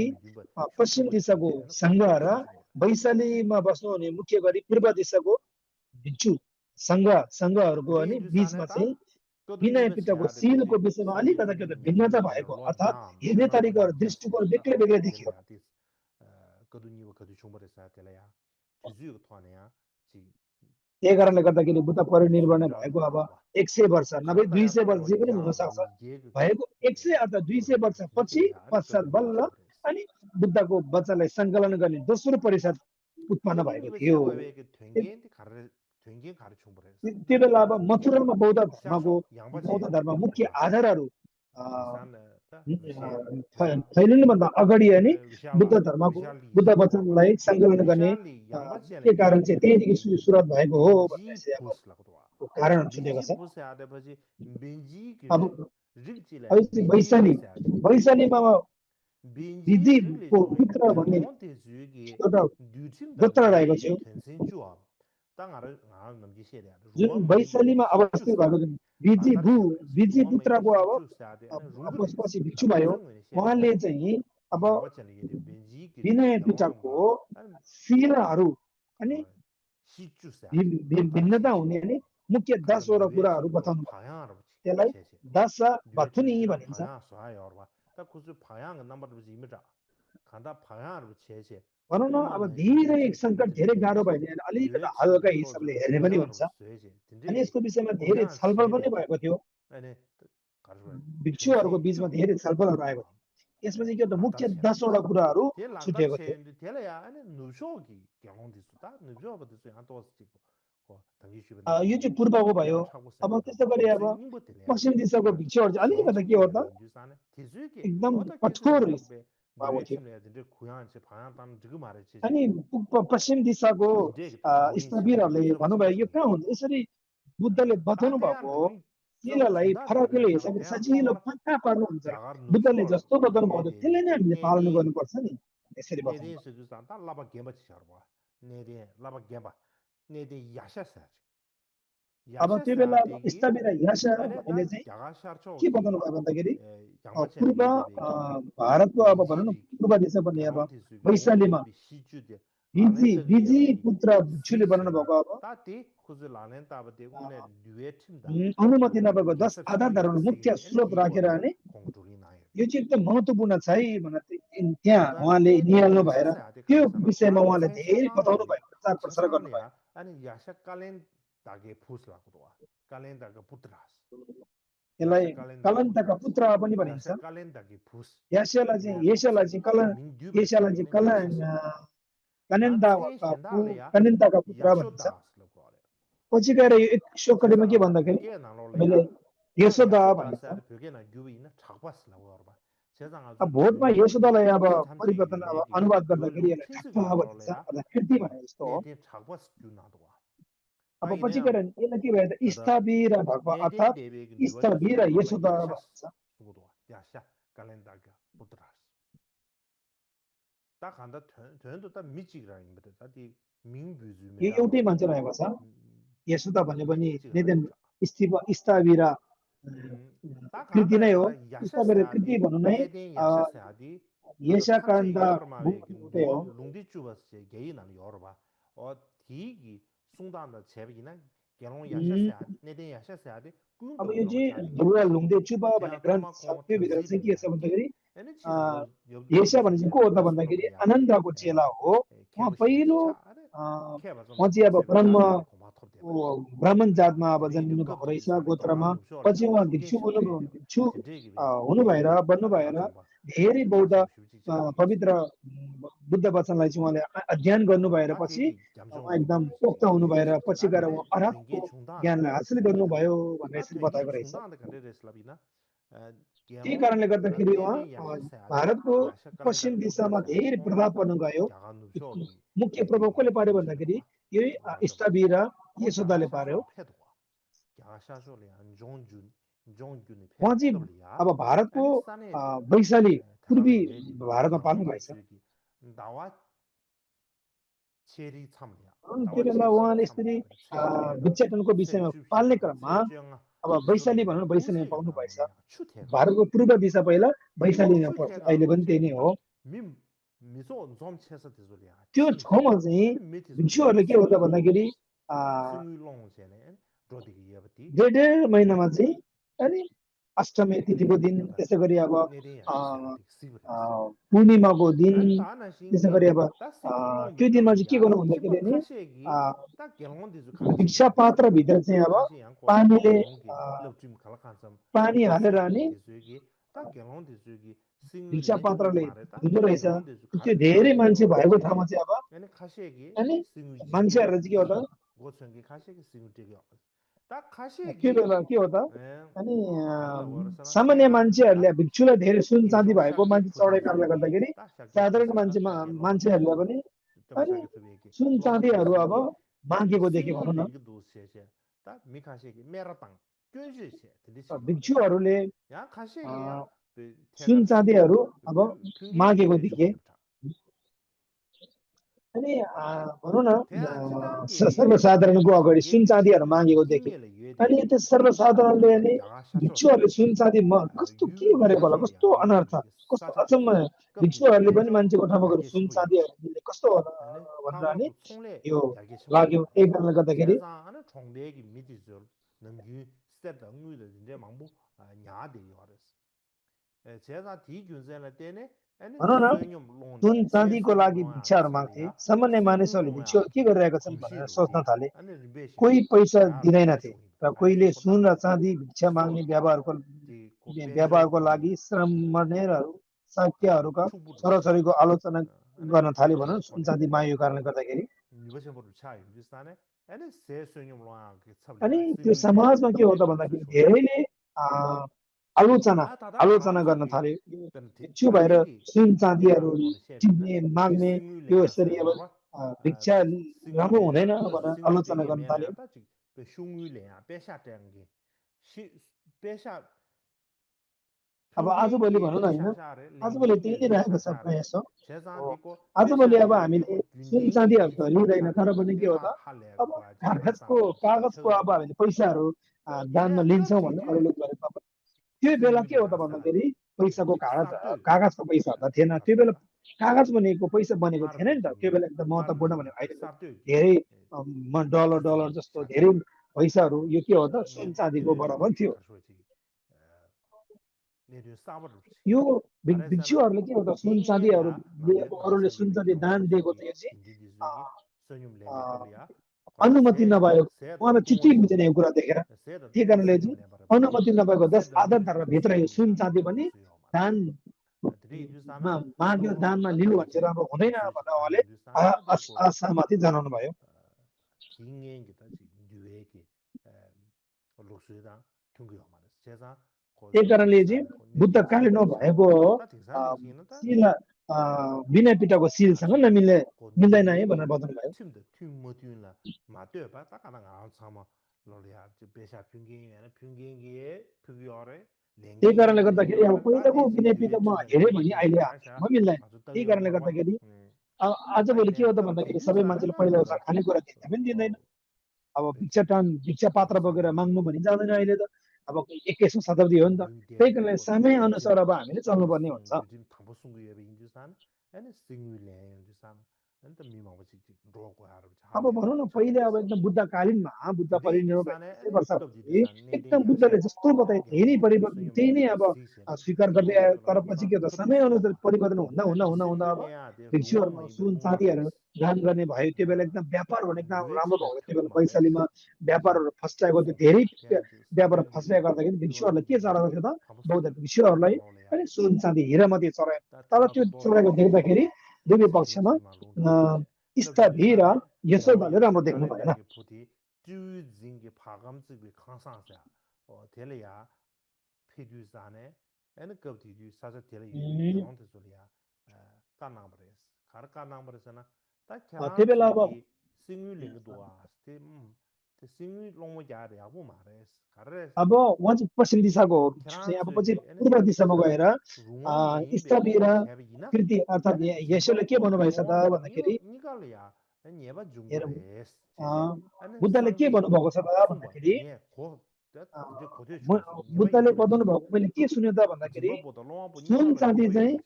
पश्चिम दिशाको सङ्घ र वैशालीमा बस्नुहुने मुख्य गरी पूर्व दिशाको भिक्षु सङ्घहरूको अनि बीचमा चाहिँ विनय पिटकको शीलको विषयमा अलिकति के भिन्नता भएको अर्थात् हेर्ने तरिकाहरू दृष्टिकोण बेग्लै बेग्लै देखियो त्यही कारणले गर्दाखेरि बुद्ध परिनिर्वाण भएको अब 100 वर्ष नभए 200 वर्ष जे पनि हुन सक्छ भएको 100 अथवा 200 वर्ष पछि पश्चात बल्ल अनि बुद्धको बच्चालाई सङ्कलन गर्ने दोस्रो परिषद उत्पन्न भएको थियो त्यो बेला अब मथुरामा बौद्ध धर्म मुख्य आधारहरू फैलिनुभन्दा अगाडि अनि बुद्ध वचनलाई सङ्कलन गर्ने के कारण चाहिँ त्यहीदेखि सुरुवात भएको हो भन्ने चाहिँ अब कारण छुटेको छ अब वैशालीमा विधिको पुत्र भन्ने एउटा गोत्र रहेको थियो जुन वैशालीमा अवस्थित भएको विजी पुत्रको अब पछि भिक्षु भयो उहाँले चाहिँ अब विनय पिटकको शीलहरू अनि भिन्नता हुने अनि मुख्य 10 वटा कुराहरू बताउनु त्यसलाई 10 बथुनी भनिन्छ भनौँ न अब धेरै सङ्कट धेरै गाह्रो भयो भने अलिकति हल्का हिसाबले हेर्ने पनि हुन्छ अनि यसको विषयमा धेरै छलफल पनि भएको थियो भिक्षुहरूको बीचमा धेरै छलफलहरू आएको थियो यसमा चाहिँ के त मुख्य 10 वटा कुराहरू छुटेको थियो यो चाहिँ पूर्वको भयो अब त्यस्तो गरी अब पश्चिम दिशाको भिक्षुहरू चाहिँ अलिकति के हो त एकदम कठोर भएको थियो अनि पश्चिम दिशाको स्थविरहरूले भन्नुभयो यो कहाँ हुन्छ यसरी बुद्धले बताउनु भएको हो शीललाई फरकले हिसाबले सजिलो पक्का पार्नुहुन्छ बुद्धले जस्तो बताउनु भएको त्यसले नै हामीले पालन गर्नुपर्छ नि यसरी अब त्यो बेला स्थविर याशा भन्ने चाहिँ के बताउनु भयो भन्दाखेरि पूर्व भारतको अब भनौँ न पूर्व दिशा पनि अब वैशालीमा विजी पुत्र भिक्षुले बनाउनु भएको अब अनुमति नभएको 10 आधारहरू मुख्य स्रोत राखेर अनि यो चाहिँ एकदम महत्त्वपूर्ण छ है भनेर त्यहाँ उहाँले निहाल्नु भएर त्यो विषयमा उहाँले धेरै बताउनु भयो प्रचार प्रसार गर्नुभयो यसलाई कलन्तका पुत्र पनि भनिन्छ याशालाई चाहिँ कनिन्ताका पुत्र भनिन्छ पछि गएर एक श्लोकमा के भन्दाखेरि मैले यशोदा भनिन्छ अब भोटमा यशोदालाई अब परिवर्तन अब अनुवाद गर्दाखेरि यसलाई ठप्पा भनिन्छ अथवा कृति भने जस्तो हो अब पछि गएर यसलाई के भयो त स्थविर भएको अर्थात् स्थविर यशोदा भन्छ यो एउटै मान्छे रहेको छ यशोदा भने पनि नेदेन स्थविर कृति नै हो स्थविर कृति भन्नु नै यशाकाण्ड बुकै हो अब यो चाहिँ ढुवा लुङदे चुबा भन्ने ग्रन्थ छ त्यो भित्र चाहिँ के छ भन्दाखेरि यशा भने चाहिँ को हो त भन्दाखेरि आनन्दको चेला हो उहाँ पहिलो उहाँ चाहिँ अब ब्राह्मण जातमा अब जन्मिनु भएको रहेछ गोत्रमा पछि उहाँ भिक्षु हुनु भएर धेरै बौद्ध पवित्र बुद्ध वचनलाई चाहिँ उहाँले अध्ययन गर्नु भएर पछि उहाँ एकदम पोख्त हुनु भएर पछि गएर उहाँ अरहतको ज्ञानलाई हासिल गर्नुभयो भनेर यसरी बताएको रहेछ। त्यही कारणले गर्दाखेरि उहाँ भारतको पश्चिम दिशामा धेरै प्रभाव पर्न गयो। मुख्य प्रभाव कसले पार्यो भन्दाखेरि यही स्टबी र यशोदाले पार्यो। उहाँ चाहिँ अब भारतको वैशाली पूर्वी भारतमा पाल्नु भएछ। त्यो बेला उहाँले यसरी भिक्षाटनको विषयमा पाल्ने क्रममा अब वैशाली भनेर वैशालीमा पाउनु भएछ। भारतको पूर्व दिशा पहिला वैशालीमा पर्छ, अहिले पनि त्यही नै हो। त्यो ठाउँमा चाहिँ भिक्षुहरूले के हुन्छ भन्दाखेरि डेढ महिनामा चाहिँ अनि अष्टमी तिथिको दिन, त्यसै गरी अब पूर्णिमाको दिन, त्यसै गरी अब त्यो दिनमा चाहिँ के गर्नु भन्दाखेरि नि भिक्षा पात्रभित्र चाहिँ अब पानी हालेर अनि भिक्षा पात्रले धुँदो रहेछ। त्यो धेरै मान्छे भएको ठाउँमा चाहिँ अब अनि मान्छेहरूले चाहिँ के हो त के बेला के हो त अनि सामान्य मान्छेहरूले भिक्षुलाई धेरै सुन चाँदी भएको मान्छे चढाइ कारणले गर्दाखेरि साधारण मान्छेहरूले पनि अनि सुन चाँदीहरू अब मागेको देखे भनौँ न। भिक्षुहरूले सुन चाँदीहरू अब मागेको देखे। अनि भनौँ न सर्वसाधारणको अगाडि सुन चाँदीहरू मागेको देखे। अनि त्यो सर्वसाधारणले अनि भिक्षुहरूले सुन चाँदी कस्तो के गरेको होला, कस्तो अनर्थ, कस्तो अचम्म, भिक्षुहरूले पनि मान्छेको ठाउँमा गएर सुन चाँदीहरू दिने कस्तो होला भनेर अनि यो लाग्यो। त्यही कारणले गर्दाखेरि भनौँ न सुन चाँदीको लागि भिक्षाहरू माग्थे। सामान्य मानिसहरूले भिक्षुहरू के गरिरहेका छन् भनेर सोच्न थाले। कोही पैसा दिँदैनथे र कोहीले सुन र चाँदी भिक्षा माग्ने व्यवहारको लागि श्रमणेरहरू शाक्यहरूका छोराछोरीको आलोचना गर्न थाले भनौँ सुन चाँदी मागेको कारणले गर्दाखेरि। अनि त्यो समाजमा के हो त भन्दाखेरि धेरैले आलोचना गर्न थाले। भिक्षु भएर सुन चाँदीहरू टिप्ने माग्ने यो यसरी अब भिक्षा राम्रो हुँदैन भनेर आलोचना गर्न थाल्यो। अब आजभोलि भनौँ न होइन, आजभोलि त्यही नै रहेको छ प्रायः जसो। आजभोलि अब हामीले सुन चाँदीहरू त लिँदैन, तर पनि के हो त अब कागजको अब हामीले पैसाहरू दानमा लिन्छौँ भन्ने अरू लोक गरेको। त्यो बेला के हो त भन्दाखेरि पैसाको कागजको पैसाहरू त थिएन। त्यो बेला कागज बनेको पैसा बनेको थिएन नि त। त्यो बेला एकदम महत्त्वपूर्ण भनेको अहिले धेरै डलर जस्तो धेरै पैसाहरू यो के हो त सुन चाँदीको बराबर थियो। यो भिक्षुहरूले के हो त सुन चाँदीहरू दिएको, अरूले सुन चाँदी दान दिएको थियो चाहिँ अनुमति नभएको, उहाँलाई चिठी बुझेन यो कुरा देखेर। त्यही कारणले चाहिँ अनुमति नभएको 10 आधार भित्र यो सुन चाँदी पनि दानमा माग्यो, दानमा लिनु भन्छ राम्रो हुँदैन भनेर उहाँले असहमति जनाउनु भयो। त्यही कारणले चाहिँ बुद्धकालीन भएको सिल विनय पिटकको सिलसँग मिल्दैन है भनेर बताउनु भयो। त्यही कारणले गर्दाखेरि अब पहिलाको विनय पिटकमा हेऱ्यो भने अहिले मिल्दैन। त्यही कारणले गर्दाखेरि आजभोलि के हो त भन्दाखेरि सबै मान्छेले पहिला खानेकुरा दिँदा पनि दिँदैन। अब भिक्षा पात्र बोकेर माग्नु पनि जाँदैन अहिले त। अब 21औं शताब्दी हो नि त। त्यही कारणले समय अनुसार अब हामीले चल्नुपर्ने हुन्छ।
अन्त मिमापछि रोको आएर
अब भनौँ न पहिले अब एकदम बुद्धकालीनमा बुद्ध परिनिर्वाण भएपछि वर्षपछि एकदम बुद्धले जस्तो बताए त्यही नै परिवर्तन त्यही नै अब स्वीकार गर्दै आयो तर पछि के त समय अनुसार परिवर्तन हुँदा हुँदा हुँदा हुँदा अब भिक्षुहरूमा सुन चाँदीहरू दान गर्ने भयो त्यो बेला एकदम व्यापार भने एकदम राम्रो भएको त्यो बेला वैशालीमा व्यापारहरू फस्टाएको थियो धेरै व्यापार फस्टाएको गर्दाखेरि भिक्षुहरूलाई के चढाएको थियो त बौद्ध भिक्षुहरूलाई अनि सुन चाँदी हिरा मात्रै चढायो तर त्यो चढाएको देख्दाखेरि दुवै पक्षमा स्थिति र यशोदाले राम्रो देख्नु भएन
zingi phagam zigbi khangsang sa tele ya phedu zane en gabdi du sa sa tele yu gelong de zuli ya ka nambres khar ka nambres na ta
त्यो
kharan
बेला अब
ki singyu ling do te singyu longmo ja de ya bu ma res khar
अब उहाँ चाहिँ पश्चिम दिशाको हो भिक्षु चाहिँ अब पछि पूर्व दिशामा गएर स्थविर कृति अर्थात् यसोले के भन्नुभएछ त भन्दाखेरि हेरौँ बुद्धले के भन्नुभएको छ त भन्दाखेरि बुद्धले बताउनु भएको मैले के सुने त भन्दाखेरि सुन चाँदी चाहिँ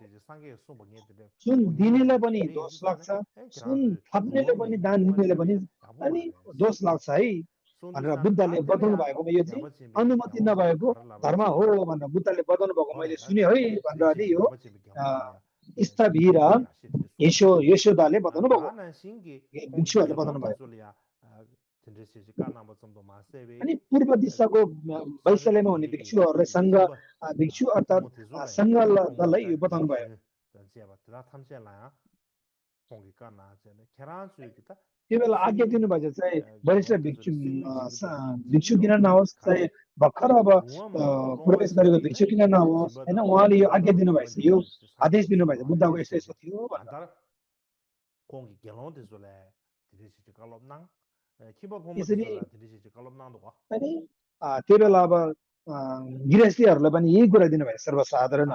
सुन दिनेलाई पनि दोष लाग्छ सुन थप्नेले पनि दान दिनेले पनि अनि दोष लाग्छ है भनेर बुद्धले बताउनु भएको यो चाहिँ अनुमति नभएको धर्म हो भनेर बुद्धले बताउनु भएको मैले सुने है भनेर अनि यो स्थविर यशोदाले बताउनु भएको भिक्षुहरूले बताउनु भयो अनि पूर्व दिशाको वैशाल्यमा हुने भिक्षुहरूले सङ्घ भिक्षु अर्थात् सङ्घलाई यो बताउनु भयो त्यो बेला आज्ञा दिनुभएछ चाहिँ वरिष्ठ भिक्षु किन नहोस् चाहिँ भर्खर अब प्रवेश गरेको भिक्षु किन नहोस् होइन उहाँले यो आज्ञा दिनुभएछ यो आदेश दिनुभएछ बुद्धको यस्तो यस्तो थियो यसरी अनि त्यो बेला अब गृहस्थीहरूलाई पनि यही कुरा दिनुभयो सर्वसाधारण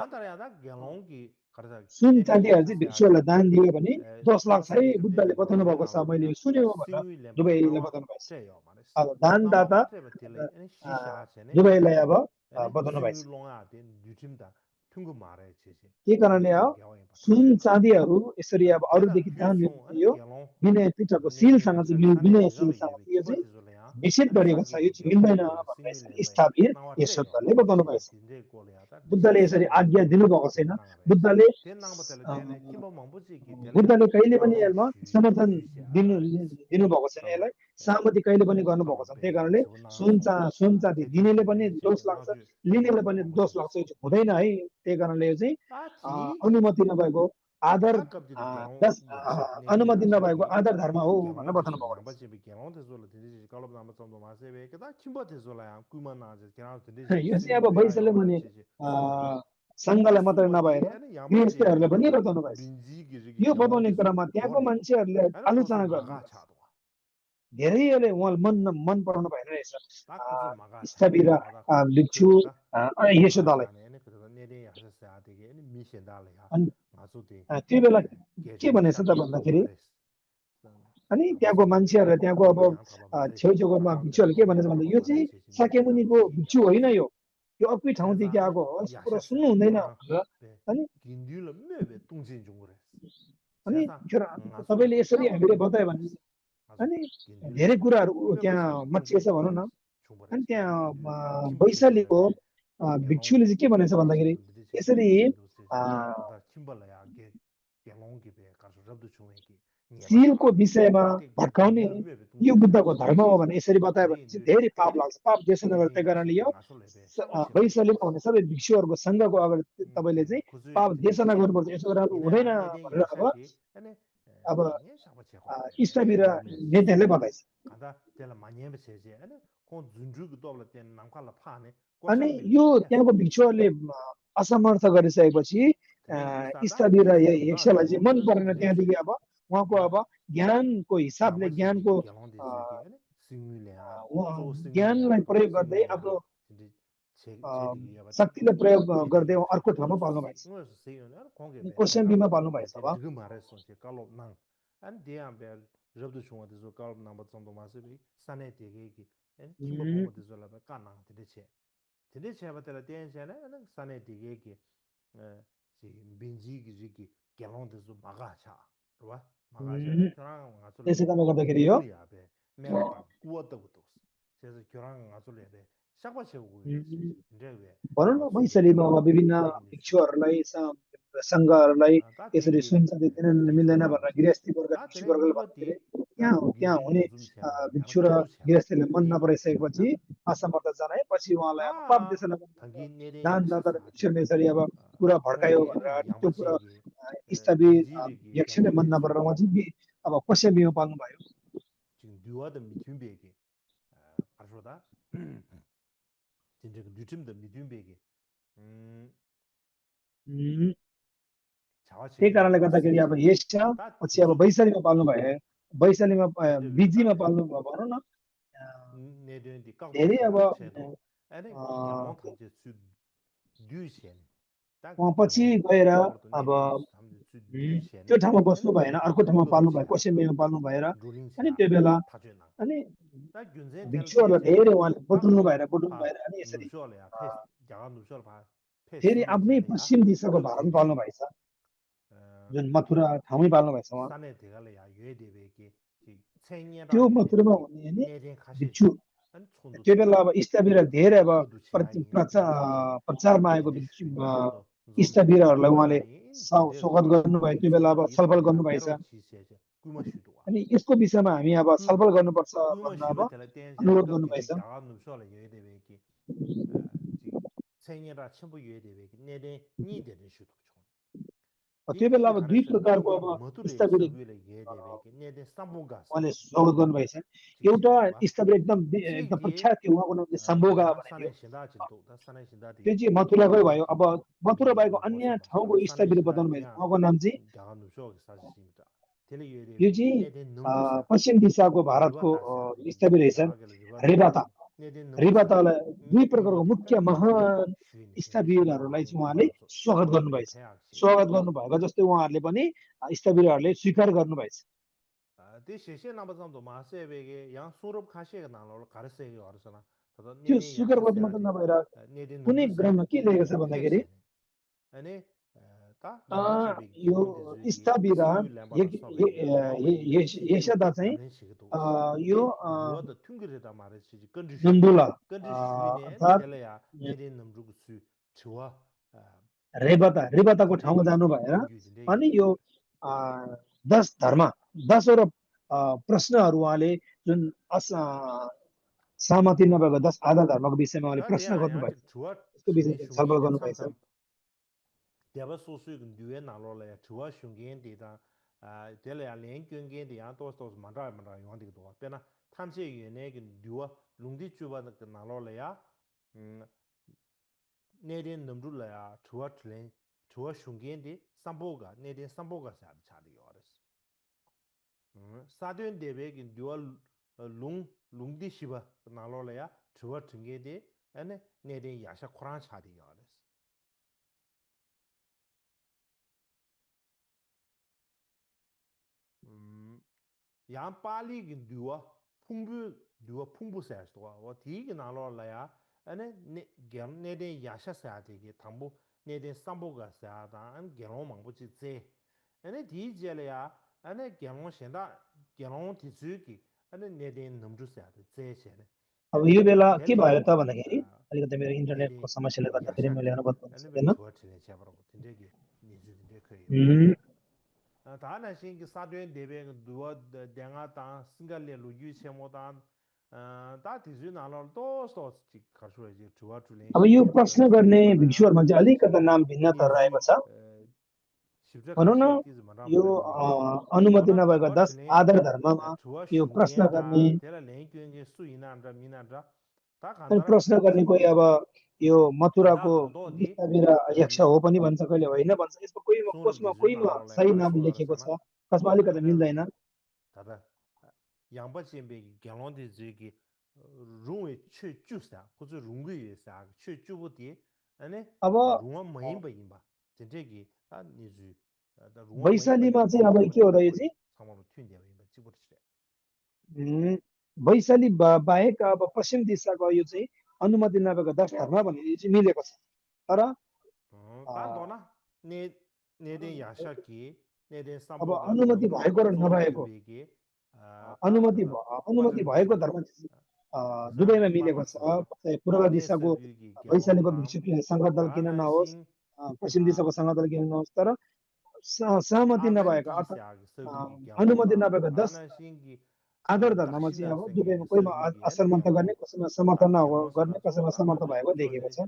सुन चाँदीहरू चाहिँ भिक्षुहरूलाई दान दियो भने दोष लाग्छ है बुद्धले बताउनु भएको छ मैले सुन्यो भनेर दुवैले बताउनु भएको छ अब दानदाता दुवैलाई अब बताउनु भएको छ के कारणले हो सुन चाँदीहरू यसरी अब अरूदेखि दान लियो विनय पिठको सिलसँग चाहिँ विनयशीलसँग यो चाहिँ निषेध गरिएको छ यो चाहिँ मिल्दैन भनेर स्थापित यशोदाले बताउनु भएछ बुद्धले यसरी आज्ञा दिनुभएको छैन बुद्धले कहिले पनि यसमा समर्थन दिनुभएको छैन यसलाई सहमति कहिले पनि गर्नुभएको छैन त्यही कारणले सुन चाँदी दिनेले पनि दोष लाग्छ लिनेले पनि दोष लाग्छ यो चाहिँ हुँदैन है त्यही कारणले यो चाहिँ अनुमति नभएको आदर अनुमति नभएको आदर धर्म हो भनेर बताउनु भएको यो चाहिँ अब वैशाल्य भने सङ्घलाई मात्रै नभएर गृहस्थीहरूले पनि बताउनु भएको यो बताउने क्रममा त्यहाँको मान्छेहरूले आलोचना गर्नु धेरैले उहाँले मन पराउनु भएन रहेछ स्थविर भिक्षु यशोदालाई त्यो बेला के भनेछ त भन्दाखेरि अनि त्यहाँको मान्छेहरूले त्यहाँको अब छेउछेउमा भिक्षुहरूले के भनेछ भन्दा यो चाहिँ साक्यमुनिको भिक्षु होइन यो अर्कै ठाउँदेखि आएको हो पुरा सुन्नु हुँदैन अनि तपाईँले यसरी हामीले बतायो भने अनि धेरै कुराहरू त्यहाँ मचिएछ भनौँ न अनि त्यहाँ वैशालीको भिक्षुले चाहिँ के भनेछ भन्दाखेरि यसरी सिलको विषयमा भट्काउने यो बुद्धको धर्म हो भने यसरी बतायो भने चाहिँ धेरै पाप लाग्छ पाप देशना गरेर त्यही कारणले यो वैशालीमा हुने सबै भिक्षुहरूको सङ्घको अगाडि तपाईँले चाहिँ पाप देशना गर्नुपर्छ यसो गरेर हुँदैन भनेर अब स्थविर नेताले बताएछ अनि यो त्यहाँको भिक्षुहरूले असमर्थ गरिसकेपछि स्थविर यक्षलाई चाहिँ मन परेन त्यहाँदेखि अब उहाँको अब ज्ञानको हिसाबले ज्ञानलाई प्रयोग गर्दै आफ्नो शक्तिलाई प्रयोग गर्दै अर्को ठाउँमा पाल्नु भएछ कोसेम्बीमा पाल्नु भएछ अब
마가제 교랑 가솔
त्यसै कारणले गर्दाखेरि요
굴리야베 메가다 구어더부터 그래서 교랑 가솔레베 샤바 채우고 있지 이제 왜
भनौँ न वैशालीमा अब विभिन्न भिक्षुहरूलाई सङ्घहरूलाई
다
यसरी
되게
सुन्छ दिँदैन मिल्दैन भनेर गृहस्थी वर्ग
다
भिक्षु
되게
वर्गले भन्दाखेरि
이버디
त्यहाँ हुने भिक्षु र गृहस्थीले मन नपराइसकेपछि असमर्थ जनाए पछि उहाँलाई अब पाप देशलाई
당기 내내
दानदाताले भिक्षुले यसरी अब कुरा भड्कायो भनेर त्यो कुरा
양버지기
स्थापित
비지리기
यक्षले मन नपरेर उहाँ चाहिँ अब पश्चिम पाल्नु भयो
지금 뉴와드 미준베기 아르소다 진짜 그 뉴즘도 미준베기
त्यही कारणले गर्दाखेरि अब यस पछि अब वैशालीमा पाल्नु भयो वैशालीमा बिजीमा पाल्नु भयो भनौँ न धेरै अब उहाँ पछि गएर अब त्यो ठाउँमा बस्नु भएन अर्को ठाउँमा पाल्नु भयो पश्चिममा पाल्नु भएर अनि त्यो बेला अनि भिक्षुहरूलाई धेरै उहाँले बटुल्नु भएर अनि यसरी फेरि आफ्नै पश्चिम दिशाको भारतमा पाल्नु भएछ जुन मथुरा ठाउँमै पाल्नु भएछ उहाँ त्यो मथुरामा हुने नि भिक्षु त्यो बेला अब इष्टवीर धेरै अब प्रचारमा आएको इष्टवीरहरूलाई उहाँले स्वागत गर्नुभयो त्यो बेला अब छलफल गर्नुभएछ अनि यसको विषयमा हामी अब छलफल गर्नुपर्छ भनेर अब अनुरोध गर्नुभएछ त्यो बेला अब दुई प्रकारको अब इष्टवीर उहाँले स्वागत गर्नुभएछ एउटा इष्टवीर एकदम प्रख्यात थियो उहाँको नाम चाहिँ सम्भोगा भनेको त्यो चाहिँ मथुराकै भयो अब मथुरा भएको अन्य ठाउँको इष्टवीर बताउनु भयो उहाँको नाम चाहिँ यो चाहिँ पश्चिम दिशाको भारतको इष्टवीर रहेछ रेबातालाई दुई प्रकारको मुख्य महान इष्टवीरहरूलाई चाहिँ उहाँले स्वागत गर्नुभएछ स्वागत गर्नुभएको जस्तै उहाँहरूले पनि इष्टवीरहरूले स्वीकार गर्नुभएछ त्यो स्वीकार गर्नु मात्र नभएर कुनै ग्रन्थमा के लेखेको छ भन्दाखेरि यो इष्टवीर यशदा चाहिँ यो नन्दुला रेबताको ठाउँमा जानु भएर अनि यो 10 10वटा प्रश्नहरू उहाँले जुन सहमति नभएको 10 आधा धर्मको विषयमा उहाँले प्रश्न गर्नुभयो त्यसको विषयमा छलफल गर्नुभएछ
내린 넘둘라야 주와 슝겐디 삼보가 내린 삼보가 차리요 알았어 사드엔 데베긴 듀얼 룽디 시바 나로라야 주와 등게디 아니 내린 야샤 코란 차리요 알았어 양 빨리긴 듀와 풍부세스도 와 디기 나로라야 아니 내데 야샤사데게 담보 내데 삼보가 사다 안 게롱 망보지제 아니 디젤이야 아니 게롱 신다 게롱 디즈기 아니 내데 넘주사데 제세네
अब यो बेला के भयो त भन्दाखेरि अलिकति मेरो इन्टरनेटको समस्याले गर्दाखेरि मैले अनुवाद गर्न सक्दिनँ
다나 신기 사드엔 데베 두어 댕아다 싱갈레 루유 체모단 다 디즈나 알도 소치 카르쇼지 주와줄레
अब यो प्रश्न गर्ने भिक्षुहरुमा चाहिँ अलिकति नाम भिन्नता रहेको छ भनौँ न यो अनुमति नभएको 10 आधार धर्ममा यो प्रश्न गर्ने अनि प्रश्न गर्ने कोही अब यो मथुराको इष्टवीर यक्ष हो पनि भन्छ कहिले होइन भन्छ यसको कोहीमा सही नाम लेखेको छ कसमा अलिकति मिल्दैन
양바지엠베 경원디지기 룽의 최주사 혹은 룽의사 최주부디 아니
अब
룽은 뭐인바 진짜기 다 니주
वैशालीमा चाहिँ अब के हो र यो चाहिँ
상황을 튀는데 왜 찍부르시래
वैशाली बाहेक अब पश्चिम दिशाको यो चाहिँ अनुमति नभएको 10 धर्म भन्ने यो चाहिँ मिलेको छ तर
तादोना नेदे याशाकी
अब अनुमति भएको र नभएको अनुमति भएको धर्म दुवैमा मिलेको छ पूर्व दिशाको वैशालीको भिक्षु संघ दल किन नहोस् पश्चिम दिशाको संघ दल किन नहोस् तर सहमति नभएको अर्थात् अनुमति नभएको 10 आधार धर्ममा चाहिँ अब दुवैमा कोहीमा असहमत गर्ने कसैमा समर्थन गर्ने कसैमा समर्थन भएको देखिएको छ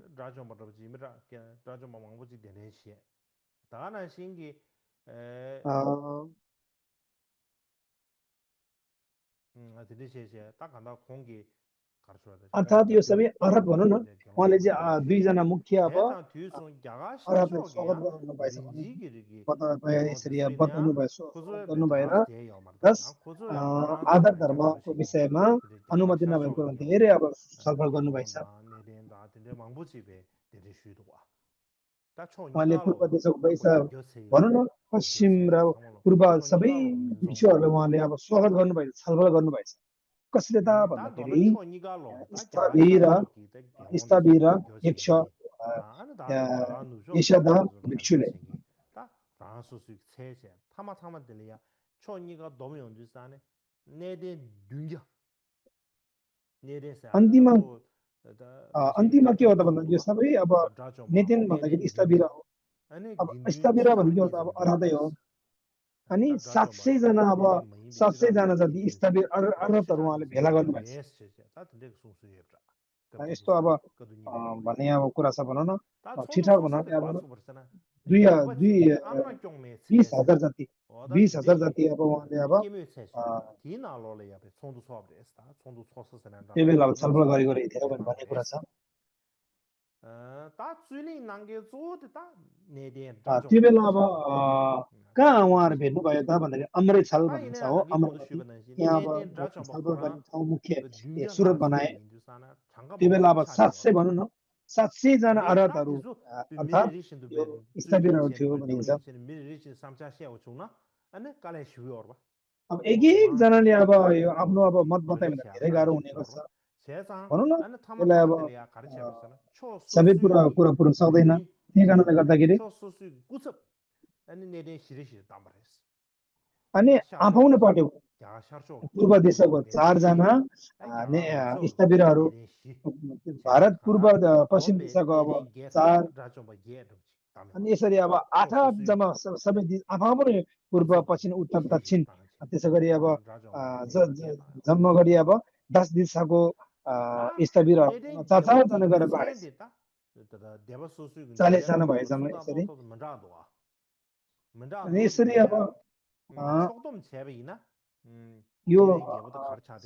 अर्थात् यो सबै अरब भनौँ न उहाँले चाहिँ दुईजना मुख्य अब अरबलाई स्वागत गर्नु भएछ यसरी बताउनु गर्नु भएर प्लस आधार धर्मको विषयमा अनुमति नभएको धेरै अब छलफल गर्नुभएछ उहाँले पूर्व देशको पैसा भनौँ न पश्चिम र पूर्व सबै भिक्षुहरूले उहाँले अब स्वागत गर्नुभएछ छलफल गर्नुभएछ कसले त भन्दाखेरि इस्ताबी र यक्ष यशदा भिक्षुले अन्तिममा के हो त भन्दा यो सबै अब नेतेन भन्दाखेरि इस्ताबिरा हो अब इस्ताबिरा भनेको त अब अराधै हो अनि 700 जना अब 700 जना जति इस्ताबिर अरबहरु उहाँले भेला गर्नुभएको छ यस्तो अब भने अब कुरा छ भनौँ न ठिकठाक भनौँ अब 20,000 जति 20,000 जति अब उहाँले अब त्यो बेला अब छलफल गरेको थियो भन्ने कुरा छ त्यो बेला अब कहाँ उहाँहरू भेट्नुभयो त भन्दाखेरि अमृतसर भन्ने छ हो यहाँ अब छलफल गर्ने ठाउँ मुख्य सुरत बनाए त्यो बेला अब 700 भनौँ न 700 जना अरबहरु अर्थात् यो इस्ताबिरहरु थियो भनिन्छ अब एक जनाले अब यो आफ्नो अब मत बतायो भने धेरै गाह्रो हुने गर्छ भनौँ न त्यसलाई अब सबै कुरा पुर्न सक्दैन त्यही कारणले गर्दाखेरि अनि आफौले पट्यो पूर्व देशको 4 जना इस्ताबिरहरु भारत पूर्व पश्चिम दिशाको अब 4 अनि यसरी अब 8 जम्मा सबै आफा पनि पूर्व पश्चिम उत्तर दक्षिण त्यसैगरी अब जम्मा गरी अब 10 दिशाको इस्ताबिरहरु 4 जना गरेर बाँडे 40 जना भए जम्मा यसरी अनि यसरी अब यो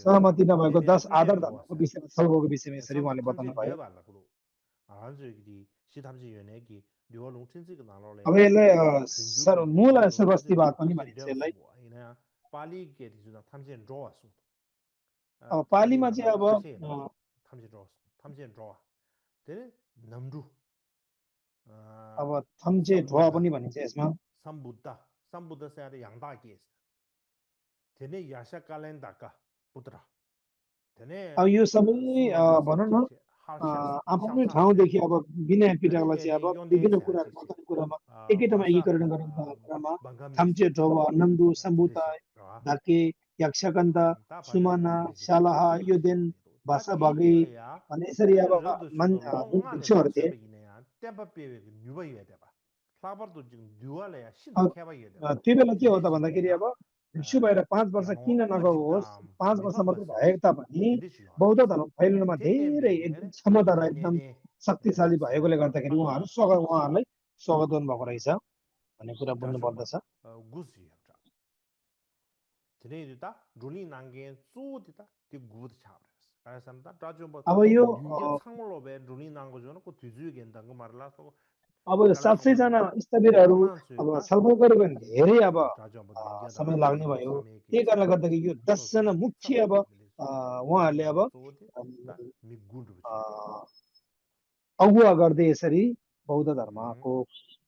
सहमति नभएको 10 आधार धर्मको विषयमा छलफलको विषयमा यसरी उहाँले बताउनु भयो अब यसलाई मूल सर्वस्तिवाद पनि भनिन्छ यसलाई अब पालीमा चाहिँ अब थम्चे ढोवा पनि भनिन्छ यसमा अब यो सबै भनौँ न आफ्नो ठाउँदेखि अब विनय पिटाला चाहिँ अब विभिन्न कुराहरू बताउने कुरामा एकै ठाउँमा एकीकरण गर्ने कुरामा थम्चे ढोवा नम्दु सम्बुता धाके यक्षकन्द सुमना शालाहा योदेन भाषा भगी अनि यसरी अब भिक्षुहरू थिए त्यो बेला के हो त भन्दाखेरि अब भिक्षु भएर 5 वर्ष किन नगएको होस् 5 वर्ष मात्र भए तापनि बौद्ध धर्म फैलिनमा धेरै एकदम क्षमता र एकदम शक्तिशाली भएकोले गर्दाखेरि उहाँहरूलाई स्वागत गर्नुभएको रहेछ भन्ने कुरा बुझ्नु पर्दछ अब यो अब 700 जना इस्ताबिरहरु अब छलफल गरे भने धेरै अब समय लाग्ने भयो त्यही कारणले गर्दाखेरि यो 10 जना मुख्य अब उहाँहरूले अब अगुवा गर्दै यसरी बौद्ध धर्मको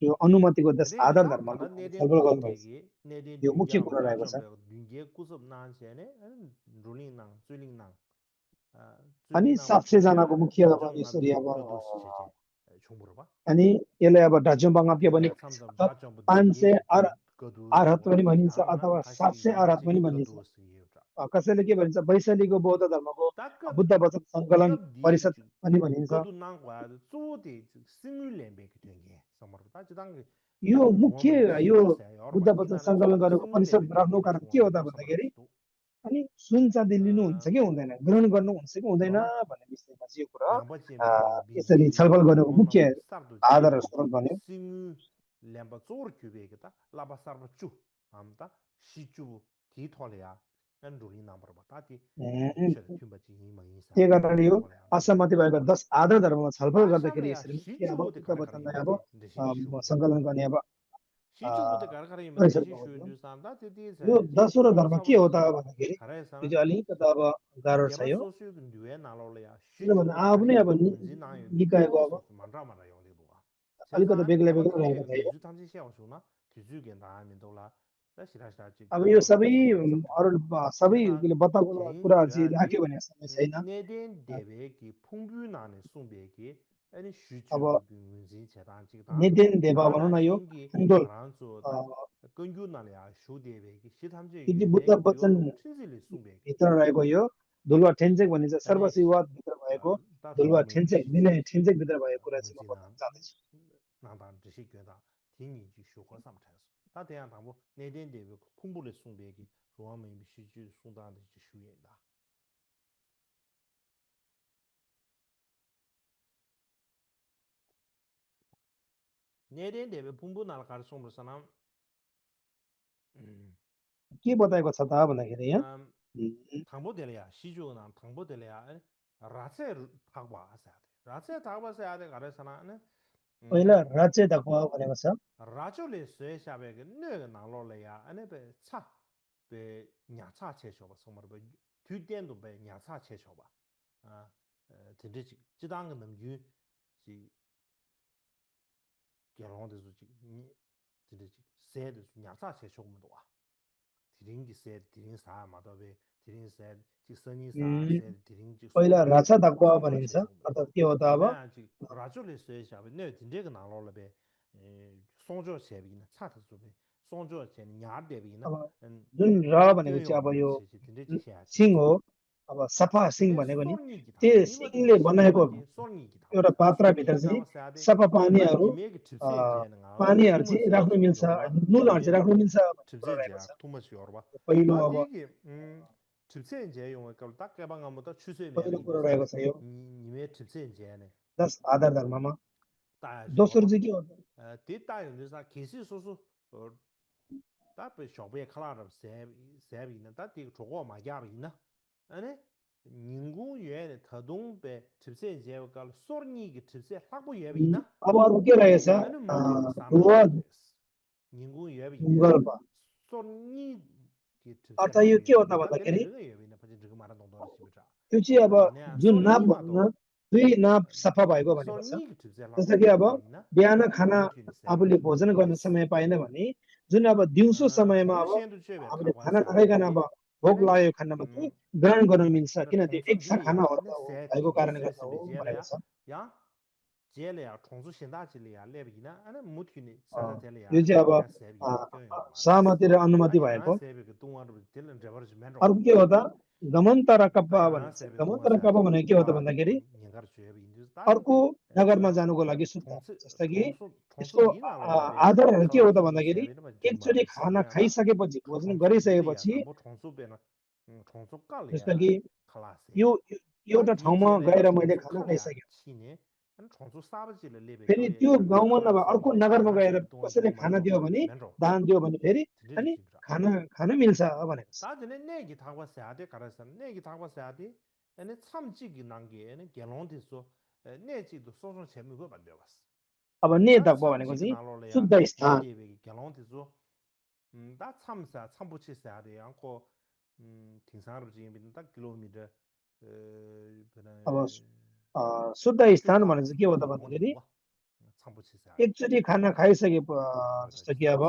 यो अनुमतिको 10 आधार धर्मको छलफल गर्नुभएको यो मुख्य कुरा रहेको छ अनि 700 जनाको मुख्य अब यसरी अब अनि यसलाई अब डाजोङबाङाप्य पनि 500 आरहत पनि भनिन्छ अथवा 700 आरहत पनि भनिन्छ कसैले के भनिन्छ वैशालीको बौद्ध धर्मको बुद्ध वचन सङ्कलन परिषद पनि भनिन्छ यो मुख्य यो बुद्ध वचन सङ्कलन गरेको परिषद राख्नु कारण के हो त भन्दाखेरि अनि सुन चाँदी लिनुहुन्छ कि हुँदैन ग्रहण गर्नुहुन्छ कि हुँदैन भन्ने विषयमा चाहिँ यो कुरा यसरी छलफल गर्नुको मुख्य आधार स्रोत बन्यो त्यही कारणले यो असहमति भएको 10 आधार धर्ममा छलफल गर्दाखेरि यसरी अब बुद्ध वचनलाई अब सङ्कलन गर्ने अब यो 10 वटा धर्म के हो त भन्दाखेरि यो चाहिँ अलिकति अब गाह्रो छ यो किनभने आफ्नै अब निकायको अब अलिकति बेग्ला बेग्ला रहेको थियो अब यो सबै अरू सबैले बताएको कुराहरू चाहिँ राख्यो भने समय छैन अब नेदेन देवा भनौँ न यो हिन्दोल यदि बुद्ध वचन भित्र रहेको यो धुलवा ठेन्चेक भनिन्छ सर्वशिवाद भित्र भएको धुलवा ठेन्चेक विनय ठेन्चेक भित्र भएको कुरा चाहिँ म बताउन चाहन्छु के बताएको छ त भन्दाखेरि यहाँ पहिला राज्य धक्वा भनेको छ पहिला राजा धक्वा भनिन्छ अर्थात् के हो त अब जुन र भनेको चाहिँ अब यो सिंह हो अब सफा सिंह भनेको नि त्यो सिंहले बनाएको एउटा पात्रभित्र चाहिँ सफा पानीहरू चाहिँ राख्नु मिल्छ नुनहरू चाहिँ राख्नु मिल्छ पहिलो अब पहिलो कुरो रहेको छ यो 10 आधार धर्ममा दोस्रो चाहिँ के हो अब अर्को के रहेछ अर्थात् यो के हो त भन्दाखेरि त्यो चाहिँ अब जुन नाप दुई नाप सफा भएको भनेको छ जस्तो कि अब बिहान खाना आफूले भोजन गर्ने समय पाएन भने जुन अब दिउँसो समयमा अब आफूले खाना नखाइकन अब भोक लाग्यो खानामा चाहिँ ग्रहण गर्न मिल्छ किन त्यो एक्स्ट्रा खाना हो भएको कारणले गर्दा हो भनेको छ यो चाहिँ अब सहमति र अनुमति भएको अर्को के हो त गमन्तर कप्पा भन्छ गमन्तर कप्पा भनेको के हो त भन्दाखेरि अर्को नगरमा जानुको लागि जस्तो कि यसको आधारहरू के हो त भन्दाखेरि एकचोटि खाना खाइसकेपछि भोजन गरिसकेपछि जस्तो कि यो एउटा ठाउँमा गएर मैले खाना खाइसकेँ फेरि त्यो गाउँमा नभए अर्को नगरमा गएर कसैले खाना दियो भने दान दियो भने फेरि अनि खाना मिल्छ भनेको अब ने धक्वा भनेको चाहिँ शुद्ध स्थान अब शुद्ध स्थान भनेको चाहिँ के हो त भन्दाखेरि एकचोटि खाना खाइसके जस्तो कि अब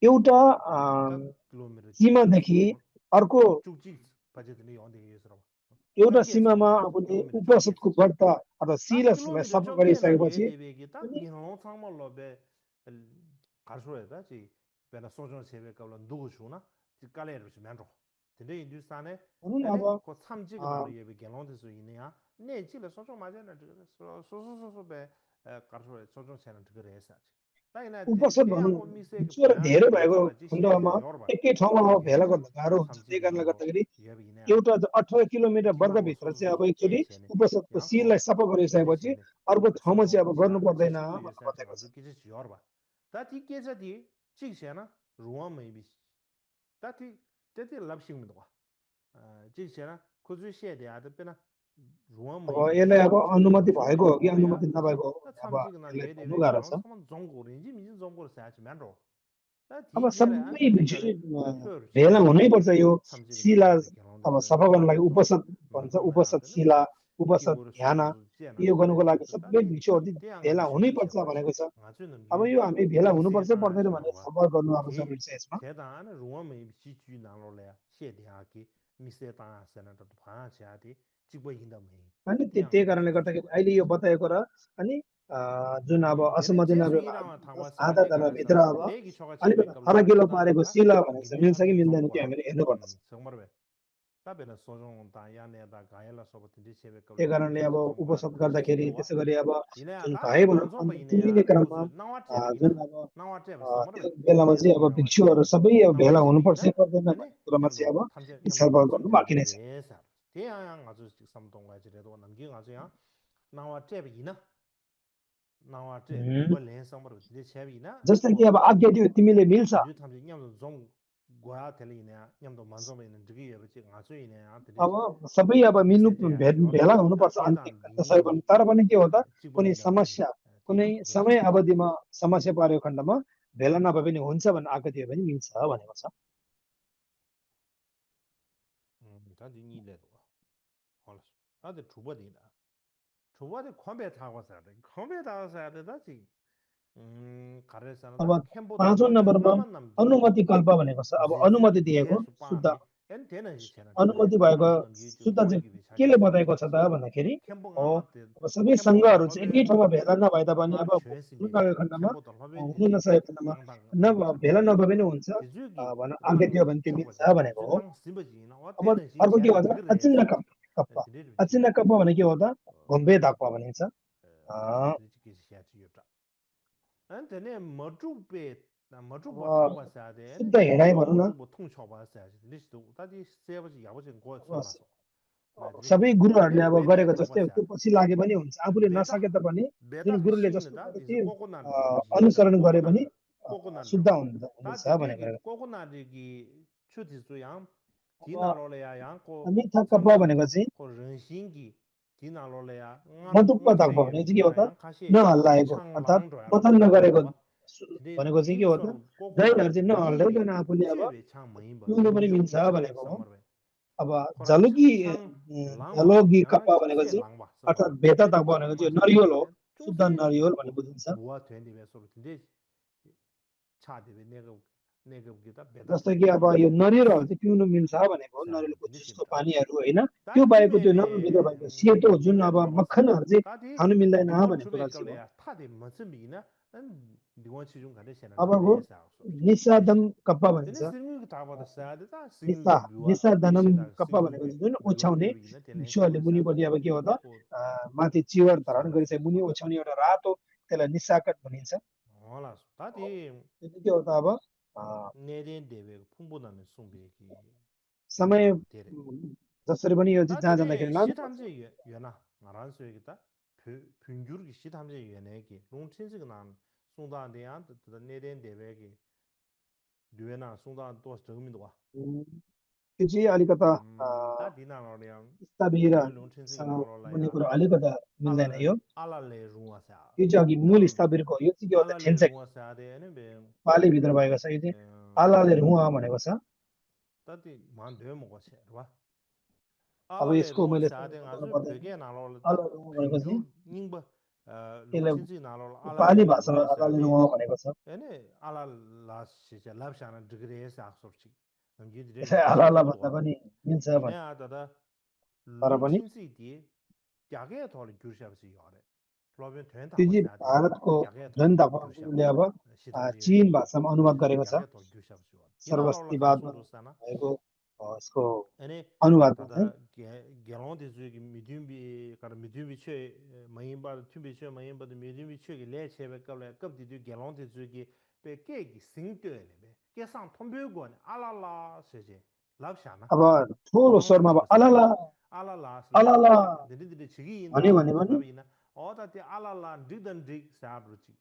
एउटा सीमादेखि अर्को एउटा सीमामा आफूले उपस्थितको व्रत अथवा शिरसलाई सफा गरिसकेपछि
가르쳐야 지 배나 소정 세배 가면 누구 주나 지 깔래를 좀 만들어 근데 인도산에
저는
아니
아마
그 삼지가 나로 예배 개론돼서 있네야 네 지를 소정 맞아는 소소소소배 가르쳐야 소정 세는 그거 해서 다이나
उपसदभनु
대양고 미세게
जुरा
보야
धेरै भएको
대조가
खण्डमा
지시야 여러 봐
एकै ठाउँमा भेला
개론도
गर्न गाह्रो हुन्छ त्यही
삼지가
कारणले
나로
गर्दाखेरि
예배 इने
एउटा 18 किलोमिटर
디나고
वर्गभित्र चाहिँ अब
소소소
एकचोटि
깨체네
उपसदको
양코
सिरलाई सफा गरिसकेपछि
디데체네
अर्को ठाउँमा चाहिँ अब गर्नु
소종자
पर्दैन
지수도
भनेर
요새
बताएको छ
아주 기지 지어봐 다티 깨자디 찍세나 루어 메이비 다티 데티 랍싱도 와 찍세나 코주 시에데 아드 페나 루어
अब
메이비
यसलाई अब अनुमति
코주
भएको हो कि
루어야
अनुमति
그지
नभएको हो
다
अब
참지가
यसलाई
내데
भन्नु
왜
गाह्रो
개랑
छ
사만 정고인지 미진 정고를 사야지 만로
अब
다티 게래 안
सबै
되는
विषय
거래 표
भेला हुनैपर्छ यो
참지가
शिला
나로 개론도
अब सफा गर्नलाई उपसद भन्छ उपसद
만져봐야
शिला उपसद
기고를
ध्यान
수수지에나
यो गर्नुको लागि
그래서
सबै
다디
विषयहरू
대양
भेला
아주
हुनैपर्छ
시키셔
भनेको छ
아주
अब
능기
यो हामी भेला
미세
हुनुपर्छ पर्दैन
당하시는
भनेर
거
छलफल गर्नु अब
대
जरुरी छ यसमा
대단한 로마의 지주 나로래 시대하기 미세 당하시는 또 방아지하디 지고 있는 뭐
अनि
대양
त्यही
아주
कारणले गर्दाखेरि
시키셔
अहिले यो बताएको र अनि जुन अब
되네
असहमति
제수 이랑은
आधा
당화사디
तल भित्र
가라사디
अब
내기 저가
अलिकति
제백값
फराकिलो पारेको
나로다
शिला भनेको चाहिँ
이네
मिल्छ कि
참지
मिल्दैन त्यो
정과
हामीले हेर्नुपर्दछ
정말 왜 답에는 소종다 야네다 가엘라 소버든지 제백값
त्यही कारणले अब
정과
उपसद गर्दाखेरि
시키와
त्यसै गरी अब
이네
जुन
다디
भयो भनौँ
만져
अन्त
보이네야
तिर्ने क्रममा
코즈 나와테
जुन
비나
अब
나와테 समर
त्यो
왜
बेलामा चाहिँ अब
예수이랑한테
भिक्षुहरू सबै अब भेला
나와테
हुनुपर्छ
비나
पर्दैन भन्ने
아니
कुरामा चाहिँ
냠도
अब
탐제 냠도
छलफल गर्नु
만지는
बाँकी नै छ
그래서 대양 아주 삼동가지래도 남긴 아주야 나와테 비나 나와테 벌렌 समर 왜 제비나
जस्तै कि अब आज्ञा दियो तिमीले मिल्छ
진주 탐지 냠도 좀 고야 텔리네 냠도 만져 보이는 저기 예버지 아주이네 아들이
अब सबै अब मिल्नु भेला हुनुपर्छ अन्तिम
대단
त्यसै पनि तर पनि के हो त कुनै
찍어인다
समस्या कुनै समय अवधिमा समस्या परेको खण्डमा भेला नभए पनि हुन्छ भन्ने आज्ञा दियो भने मिल्छ भनेको छ
다들 이래도 알았어 다들 주버디다 주버디 컴배 타고 사야 돼 컴배 타고 사야 돼 다지 가르사는
अब
캠보다
5औं नम्बरमा
나만 남지
अनुमति कल्प भनेको छ अब अनुमति दिएको
제수
शुद्ध
빵이 엔 되는 시체는
अनुमति भएको शुद्ध चाहिँ केले बताएको छ त भन्दाखेरि
캠보
हो
아마ते
अब सबै सङ्घहरू चाहिँ एकै ठाउँमा भेला नभए तापनि अब हुनु नगएको खण्डमा
캠보도 하베
हुनु नसकेको खण्डमा भेला नभए पनि हुन्छ
제주기
भन आज्ञा दियो भने त्यो मिल्छ भनेको हो
준당 심버지나 와
अब
되는
अर्को के भन्छ
시체는
अचिन्न कप्पा अचिन्न कप्पा भने के हो त घुम्बे धाक्पा भनिन्छ
안테네 머주베 나 머주버
अब
타고 사야 돼.
शुद्ध हेराइ भनौँ न
뭐 통쳐 봐야 돼. 리스트 다디 세버지 야버지 거 써놨어.
सबै गुरुहरूले अब गरेको जस्तै त्यो पछि लागे पनि हुन्छ आफूले नसके तापनि जुन
बेटा
गुरुले जस्तो
신이다.
गरेको
이제
थियो,
꼬꼬난
अनुसरण गरे पनि
꼬꼬난
शुद्ध हुन्छ भनेको
다디 꼬꼬나기 추디수양 디나로래야 양고
मिथ्या कप्पा भनेको चाहिँ
고 런신기 디나로래야
मतुप्प धाक्पा भने चाहिँ के हो त नहल्लाएको अर्थात् मथन नगरेको भनेको चाहिँ के हो त गाईहरू चाहिँ नहल्लाइकन आफूले अब पिउनु पनि मिल्छ भनेको हो अब झलोगी कप्पा भनेको चाहिँ अर्थात् भेता धाक्पा भनेको चाहिँ नरिवल हो शुद्ध नरिवल भन्ने बुझिन्छ जस्तो कि अब यो नरिवलहरू चाहिँ पिउनु मिल्छ भनेको हो नरिवलको जुसको पानीहरू होइन त्यो बाहेकको त्यो नरिवलभित्र भएको सेतो जुन अब मक्खनहरू चाहिँ खानु मिल्दैन भन्ने कुरा चाहिँ हो अब हो निसादम कप्पा भनिन्छ निसादनम कप्पा भनेको चाहिँ जुन ओछ्याउने भिक्षुहरूले मुनिपट्टि अब के हो त माथि चिवर धारण गरिसके मुनि ओछ्याउने एउटा रातो त्यसलाई निसाकट भनिन्छ के हो त अब समय जसरी पनि यो चाहिँ जहाँ जाँदाखेरि लानु
균규르기 시탐제 유연하게 롱친스가 난 송다한테야 내된 대백이 류에나 송다 또 정민도 와
त्यो चाहिँ अलिकता स्थावीरसँग भन्ने कुरो अलिकता मिल्दैन यो यो चाहिँ अघि मूल स्थावीरको यो चाहिँ के हो त ठेन्चेक पालीभित्र भएको छ यो चाहिँ आलाले रुवा भनेको छ अब यसको मैले भनेको चाहिँ पाली भाषामा आलाले रुवा भनेको छ आलाला भन्दा पनि मिल्छ तर पनि
फ्लोबियन ट्वेन था
त्यही
सादे
भारतको
ग्यागे थो
धन दापाले अब
सिधारी
चीन भाषामा अनुवाद गरेको छ
ग्यागे थो ग्युशाब छु तिनाला
सर्वस्तिवादमा
खासुङ दोस्ताना
भएको यसको
अनि
अनुवादमा
다다
चाहिँ
गेलों de zugi midumbi kar midumbi che mayimba tumbi che mayimba de midumbi che ge le chebe kable kap di गेलों de zugi pe ke gi sing de le be ke sang thombe go ne ala la se je lab sha na
अब ठुलो
nangwa
स्वरमा
de
अब
ba sa
अलाला
ala la se lab
अलाला
de chigi
भन्यो
inda
भने पनि
sabi na o da de ala la dig dan dig sa ru chi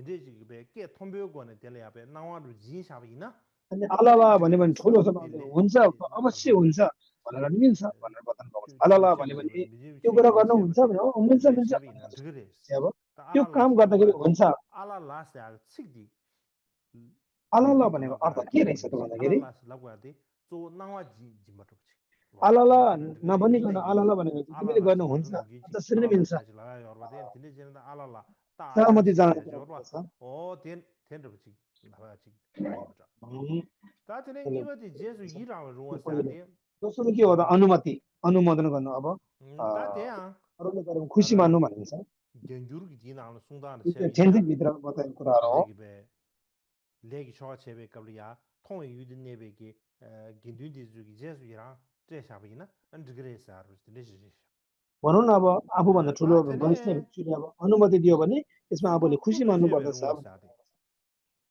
de ji be ke thombe go ne de le ya be nangwa du ji sha bi na
अनि
ani
अलाला भन्यो भने
digre
ठुलो स्वरमा
dile
हुन्छ
na
अवश्य
pardu
हुन्छ भनेर नि मिल्छ भनेर बताउनु भएको छ
tumbi
अलाला
che
भन्यो
me
भने
midumbi
त्यो
che
कुरा
le
गर्नु
chebe
हुन्छ
de
भने मिल्छ
le
मिल्छ
chebe
भनेर
na digre
चाहिँ अब
ta
त्यो
ala la
काम
se
गर्दाखेरि
logwa
हुन्छ
ala la se a chigdi
अलाला
midumbi
भनेको अर्थ
logwa
के
chigdi
रहेछ त
ala
भन्दाखेरि
la se logwa de so nangwa ji ma to chi
अलाला
tinde chen digre
नभनिकन
dile yin
अलाला भनेको चाहिँ
ala
तिमीले
la se
गर्नुहुन्छ
matun gi chi
जसरी नै
ala la
मिल्छ
se la ya yorba de tinde chen da ala la ta cha
सहमति
chi
जनाउने
se
कुरा
jorwa
गर्छ
o ten de chi la ba chi ai ba
त्यसले
ta tinde ni ba ji jesu yi ra ro
त्यो
sa
पहिलो
de
दोस्रो के हो त अनुमति अनुमोदन गर्नु अब
ta de a
अरूले गरेको
ta
खुसी
da
मान्नु भनेको छ
genjur gi din ang sung da
यो
che
चाहिँ
bi na
छेन्जिङभित्र बताएको कुराहरू हो
tinde gi be legi shaw chebe kabliya thong yu de nebe gi gindu de zu gi jesu yira tre sha bi na an digre sa ru de ji
भनौँ न अब आफूभन्दा ठुलो
ta
वरिष्ठ
tene
व्यक्तिले अब अनुमति दियो भने त्यसमा आफूले
sungdo
खुसी
kundu
मान्नु
chebe
पर्दछ
ruwa sa de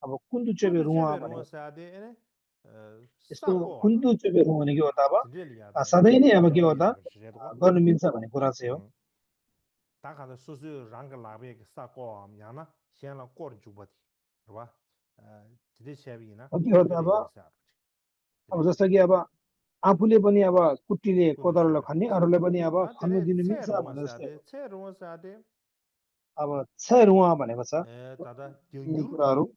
अब कुन्दु चेबे
kundu
रुवा
chebe ruwa
भनेको
sa de ene
यस्तो
sa ko
कुन्दु चेबे रुवा भने के हो त अब
tinde li ya be
सधैँ नै अब के हो
jong
त
ye be je de
गर्नु मिल्छ भन्ने कुरा चाहिँ हो
ta ka de su su rang ga la be sa ko am ya na xian la ko ju ba ti ru ba tinde chebe na
अब के हो त
digre
अब
sa
अब जस्तो कि अब आफूले पनि अब कुट्टीले
kundu
कोदालोले
chebe
खन्ने
ruwa sa
अरूले पनि अब
ta
खन्नु
tene
दिनु
che
मिल्छ
ruwa
भने
sa
जस्तै
de che ruwa sa de
अब छ रुवा भनेको छ
tada
यिनी
gyungyur
कुराहरू
ki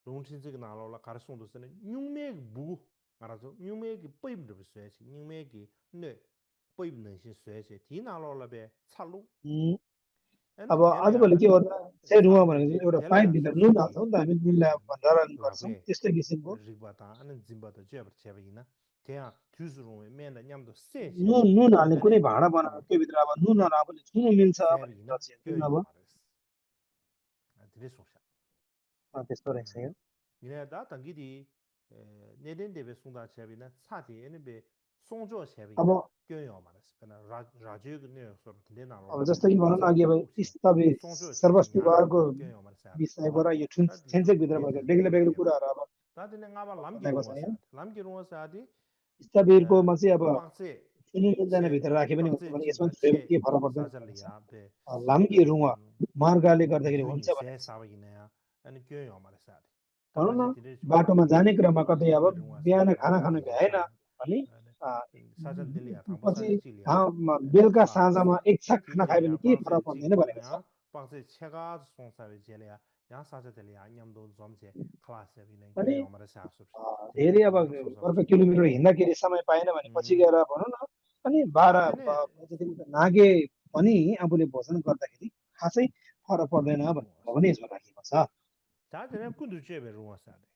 rongchin zig na lo la kar song do sene nyungme bu ara zo nyungme ki paib de sue chi nyungme ki ne paib ne shi sue chi ti na lo la be chalu
अब
ene tele ya
आजभोलि के हो त चाहिँ रुवा
chalu
भनेको
de
चाहिँ एउटा
tele ya
पाइपभित्र
so
नुन
so
हाल्छौँ
ki
नि त हामी नुनलाई भण्डारण
la
गर्छौँ
be
त्यस्तै किसिमको
rigba ta ane jimba da je ba che ba ina te ya tu su ro me na nyam do se che
नुन नुन हाल्ने
ene
कुनै भाँडा बनाएर त्योभित्र अब नुनहरू आफूले छुनु मिल्छ
se
भन्ने
bi
कुरा
na
चाहिँ
kyo
जुन अब
yo ma res dire so sha
त्यस्तो रहेछ यो
이네 다 당기디 내den데베 송다 체비나 차디 에네베 송조
अब
체비나 교요 말았어. 그나 라지그 네 소리
अब
내나로라베
जस्तो कि भनौँ न अघि अब
차디
तपाईँ
송조 체비냐
सर्वस्तिवारको
교요 말았어.
विषयबाट
와
यो
다디쇼
छेन्सेकभित्र भएको
데스
बेग्ला बेग्ला
디버티야.
कुराहरू अब
다디네 nga바
बताएको छ यहाँ
람기롱어사. 람기롱어사디
स्थविरकोमा चाहिँ अब
빵세
छुनु मिल्दैन
체
भित्र राखे पनि हुन्छ
빵세
भने यसमा
진다
छोयो भने
체
के फरक पर्दैन भनेको छ
사잘리야 베
लाम्गे रुवा मार्गले गर्दाखेरि हुन्छ
미두니 세
भनेको छ
사바기네야. 아니 교요 말았어.
भनौँ न
तामाजे तिरे
बाटोमा जाने क्रममा कतै अब
टिबे रुवा
बिहान
सादे
खाना खानु
तिरे
भ्याएन
सा
भने
साजल दिलिया था
पछि
बसाले चिलिया
बेलुका
क्लास
साँझमा एक छाक खाना खायो भने
तिजेलिया
केही
पांसे
फरक पर्दैन भनेको छ
चिगुया पांसे छेगा सोंसावे जेलिया यहाँ साजल दिलिया न्यामदो जमसे क्लास से भी नहीं
अनि
क्यों हमारे साथ सुर तिरे
धेरै अब
न्यामदो सोंसा
अर्को
बच्चे
किलोमिटर हिँड्दाखेरि समय पाएन भने पछि गएर भनौँ न अनि बाह्र
ताते ने
बजेदेखि त नागे पनि आफूले भोजन गर्दाखेरि खासै फरक पर्दैन भनेर पनि यसमा राखेको छ
ताते ने कुछ चेबे रुआ सादे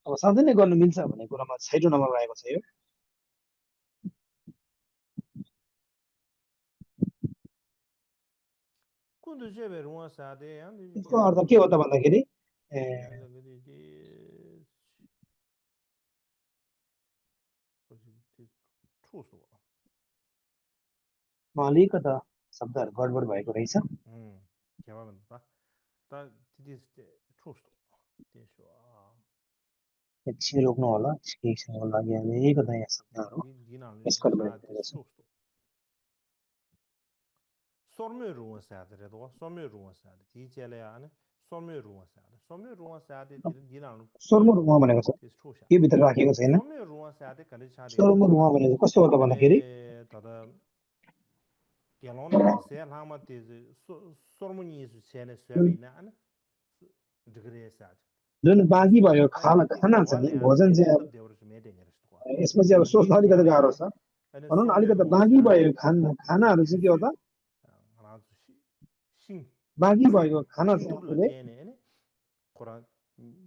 अब सधैँ नै गर्नु मिल्छ भन्ने कुरामा 6 नम्बर रहेको छ यो
कुछ चेबे रुआ सादे यार
यसको अर्थ के हो त भन्दाखेरि
यार लगे दी ठोस हो
अलिकता शब्दहरू गडबड भएको रहेछ
क्या भन्दा ता तिते ठोस त्यसो
एकछिन रोक्नु होला एकछिनको लागि अलिकता यहाँ शब्दहरू मिसकट भएको रहेछ
Sommer ruwan saade redo sommer ruwan saade ti chele याने sommer ruwan saade दिनानु
स्वरमा रुवा भनेको छ
त्यस ठोसा
यो भित्र राखेको छैन
sommer ruwan saade कले छाडे
स्वरमा रुवा भनेको कस्तो हो त भन्दाखेरि
ए तदा gelone be se lama te sormuni su chene swebina an digre saade
जुन बाँकी भयो खाना खाना छ नि
wale an
भोजन
te
चाहिँ अब
tab देवर मेडे नरस्तो
यसमा चाहिँ अब सोच्न अलिकति गाह्रो छ
अनि
भनौँ न
sommer
अलिकति
ruwan
बाँकी
saade
भयो खानाहरू चाहिँ के हो त
싱
बाँकी भएको खाना चाहिँ
싱둘러
आफूले
때네 아니 코란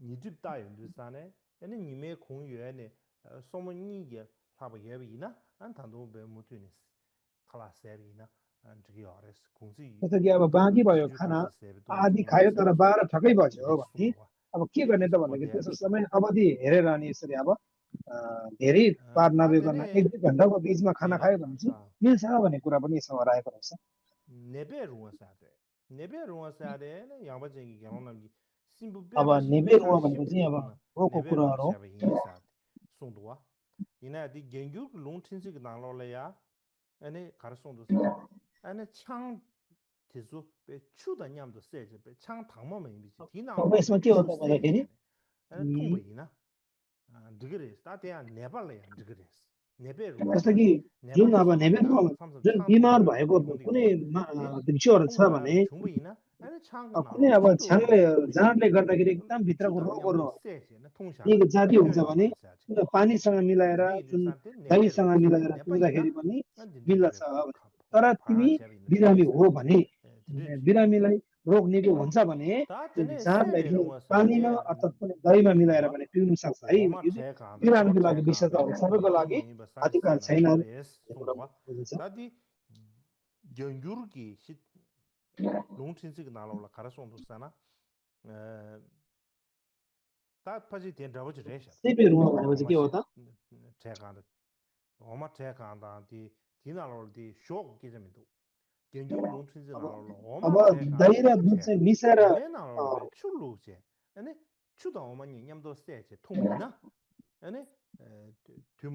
니집 다연도 사네 아니 님의 공유에네 소문이게 하버 예비나 안 단도 배 못으니 클래스에비나 저기 어레스 공지
जस्तो कि अब बाँकी भयो खाना आदि खायो तर 12 ठकै बज्यो भने अब के गर्ने त भन्दाखेरि त्यसो समय अवधि हेरेर अनि यसरी अब धेरै पार नभइकन 1-2 घण्टाको बीचमा खाना खायो भने चाहिँ मिल्छ भन्ने कुरा पनि यसमा रहेको रहेछ अब नेबे रुवा भनेको चाहिँ अब रोको कुराहरू हो
이나 디 gengyur long tinsi gdanglo la ya ane 가르송 도서 ane 창 tisu be chuda nyamdo seje be 창 당모 메미지 디나
अब यसमा के हो त भन्दाखेरि
ane 통보이나 드그레스 다대야 네발레야 드그레스 네베루
जस्तो कि जुन अब नेबेमा जुन बिमार भएको कुनै दृश्यहरू छ भने
통보이나 ane 창
कुनै अब जाँडले गर्दाखेरि एकदम भित्रको रोगहरू एक जाति हुन्छ भने पानीसँग मिलाएर जुन दहीसँग मिलाएर पिउँदाखेरि पनि मिल्दछ तर तिमी बिरामी हो भने बिरामीलाई रोग निको हुन्छ भने जाँडलाई पानीमा अर्थात् कुनै दहीमा मिलाएर भने पिउन सक्छ है बिरामीको लागि विशेष हो सबैको लागि अधिकार छैन
롱친식 나라올라 가라송도 사나 다 파지 된 잡아지 레샤
세베루마 भनेपछि के हो त
제가한테 엄마 제가한테 디나로디 쇼 기점이도 gengyur 롱친식 나라올라
अब दही र दुध चाहिँ मिसाएर
출루제 아니 추다 어머니 냠도 세제 통이나 아니 त्यो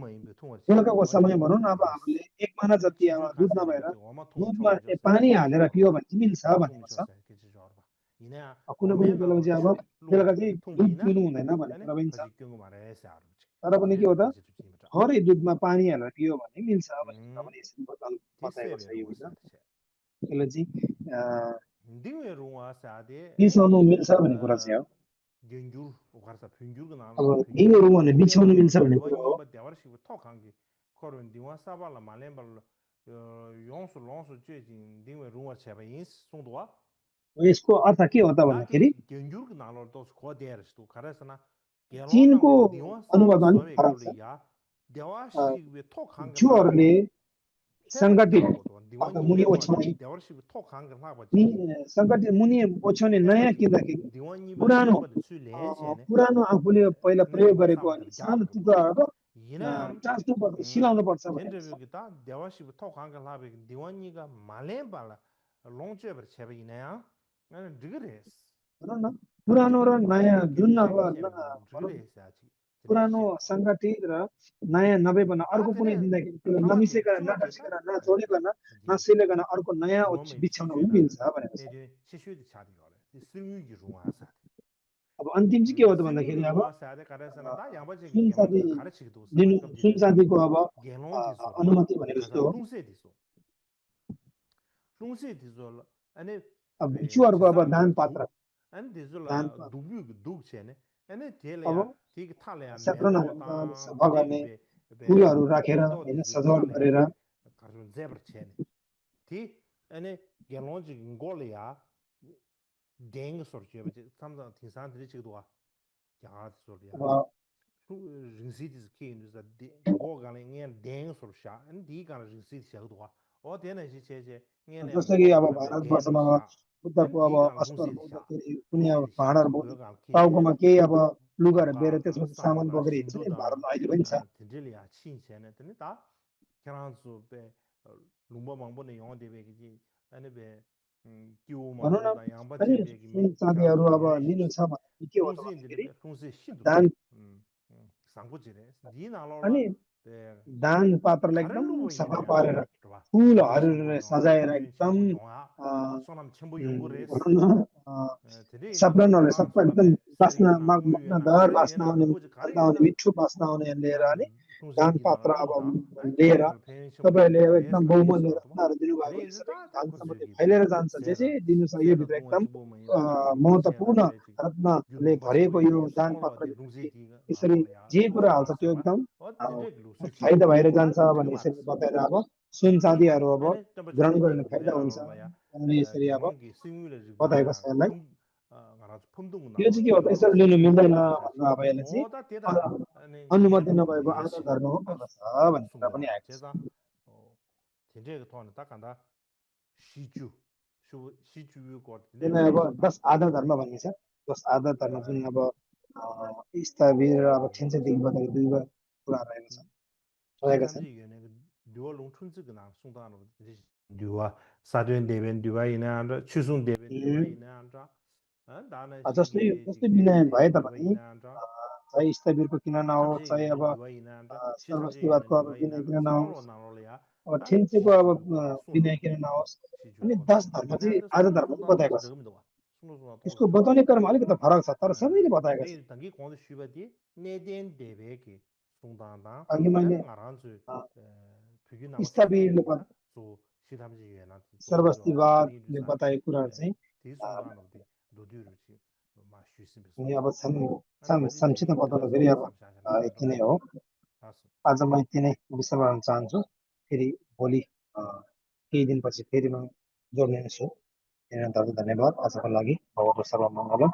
बेलुकाको समय भनौँ न अब हामीले 1 महिना जति अब दुध नभएर दुधमा पानी हालेर पियो भने चाहिँ मिल्छ भनेको छ कुनै कुनै बेलामा चाहिँ अब बेलुका चाहिँ दुध पिउनु हुँदैन भन्ने कुरा पनि छ तर पनि के हो त थोरै दुधमा पानी हालेर पियो भने मिल्छ भन्ने कुरा पनि यसरी बताएको छ यो त्यसले चाहिँ मिसाउनु मिल्छ भन्ने कुरा चाहिँ हो
gengyur ugarsa pyungyur gna
अब दिनहरु भने बिछाउनु मिल्छ भन्ने कुरा हो
देवरसिब थोखांगे कोरन दिवा साबाला मालेम्बल योंसु लोंसु जेजिन दिवे रुवा छेबा इन्स सोंदवा
यसको अर्थ के हो त भन्दाखेरि
gengyur gna लो दोस को देरस्तु खरेसना
चीनको अनुवाद पनि फरक छ
देवासिबे थोखांगे
जुहरूले संगठित मुनि ओछ्याउने संगठित मुनि ओछ्याउने नयाँ किन्दाखेरि पुरानो आफूले पहिला प्रयोग गरेको अनि सानो टुक्राहरू ट्रान्सफर सिलाउनु पर्छ
देवासिब थोखांगे लाबे दिवानीगा मालेम्बाला लोंचेबर छेबैना अनि डिग्रेस
भनौँ न पुरानो र नयाँ जुन अब पुरानो संगठित र नयाँ नभइकन अर्को कुनै दिँदाखेरि त्यो नमिसेकन नटसिकन नजोडिकन नसिलेकन अर्को नयाँ बिछाउन पनि मिल्छ भनेको छ अब अन्तिम चाहिँ के हो त भन्दाखेरि अब सुन चाँदीको अब अनुमति भनेको जस्तो हो अब भिक्षुहरूको अब दान पात्र अब सफा गर्ने फुलहरू राखेर होइन सजावट गरेर जस्तो कि अब भारतवर्षमा बुद्धको अब अस्तर कुनै अब भाँडाहरू टाउकोमा केही अब लुगाहरू बेर त्यसमा सामान बोकेर हिँड्छ नि भारतमा अहिले पनि छ भनौँ न अनि सुन चाँदीहरू अब लिनु छ भने के हो त भन्दाखेरि दान अनि दान पात्रलाई एकदम सफा पारेर फुलहरू सजाएर एकदम सप्रानहरूले सबै एकदम बास्ना मग्नदार बास्ना आउने मिठो बास्ना आउने लिएर अनि दान पात्र अब लिएर तपाईँहरूले एकदम बहुमूल्य रत्नहरू दिनुभएको दान सम्पत्ति फैलिएर जान्छ जे दिनु छ यो भित्र एकदम महत्त्वपूर्ण रत्नले भरिएको यो दान पात्र यसरी जे कुरा हाल्छ त्यो एकदम फाइदा भएर जान्छ भन्ने यसरी बताएर अब सुन चाँदीहरू अब ग्रहण गर्ने फाइदा हुन्छ अनि यसरी अब बताएको छ यसलाई यो चाहिँ के हो त यसरी लिनु मिल्दैन भन्नु अब यसले चाहिँ अनुमति नभएको आदर धर्म हो भन्ने कुरा पनि आएको छ
시주 시주 거든
त्यसलाई अब 10 आधा धर्म भनिन्छ 10 आधा धर्म जुन अब स्थावीर अब ठेन्सेदेखि बताएको दुई कुरा रहेको छ रहेका छन्
류어 롱춘즈그나 송다노 류아 사드엔 데벤 류아이나 안다 추송 데벤 류아이나 안다 다나
जस्तै विनय भए तापनि चाहे स्थावीरको किन नहोस् चाहे अब सर्वस्तिवादको अब विनय किन नहोस् अब ठेन्सेको अब विनय किन नहोस् अनि 10 धर्म चाहिँ आधा धर्म चाहिँ बताएको छ यसको बताउने क्रममा अलिकति फरक छ तर सबैले बताएका छन्
당기 공의 슈바디 네덴 데베기 송다다
अघि मैले स्थावीरले सर्वस्तिवादले बताएको कुराहरू चाहिँ अनि अब संक्षिप्त बताउँदाखेरि अब यति नै हो आज म यति नै विषय गर्न चाहन्छु फेरि भोलि केही दिनपछि फेरि म जोड्ने छु धन्यवाद आजको लागि भगवत सर्वमङ्गलम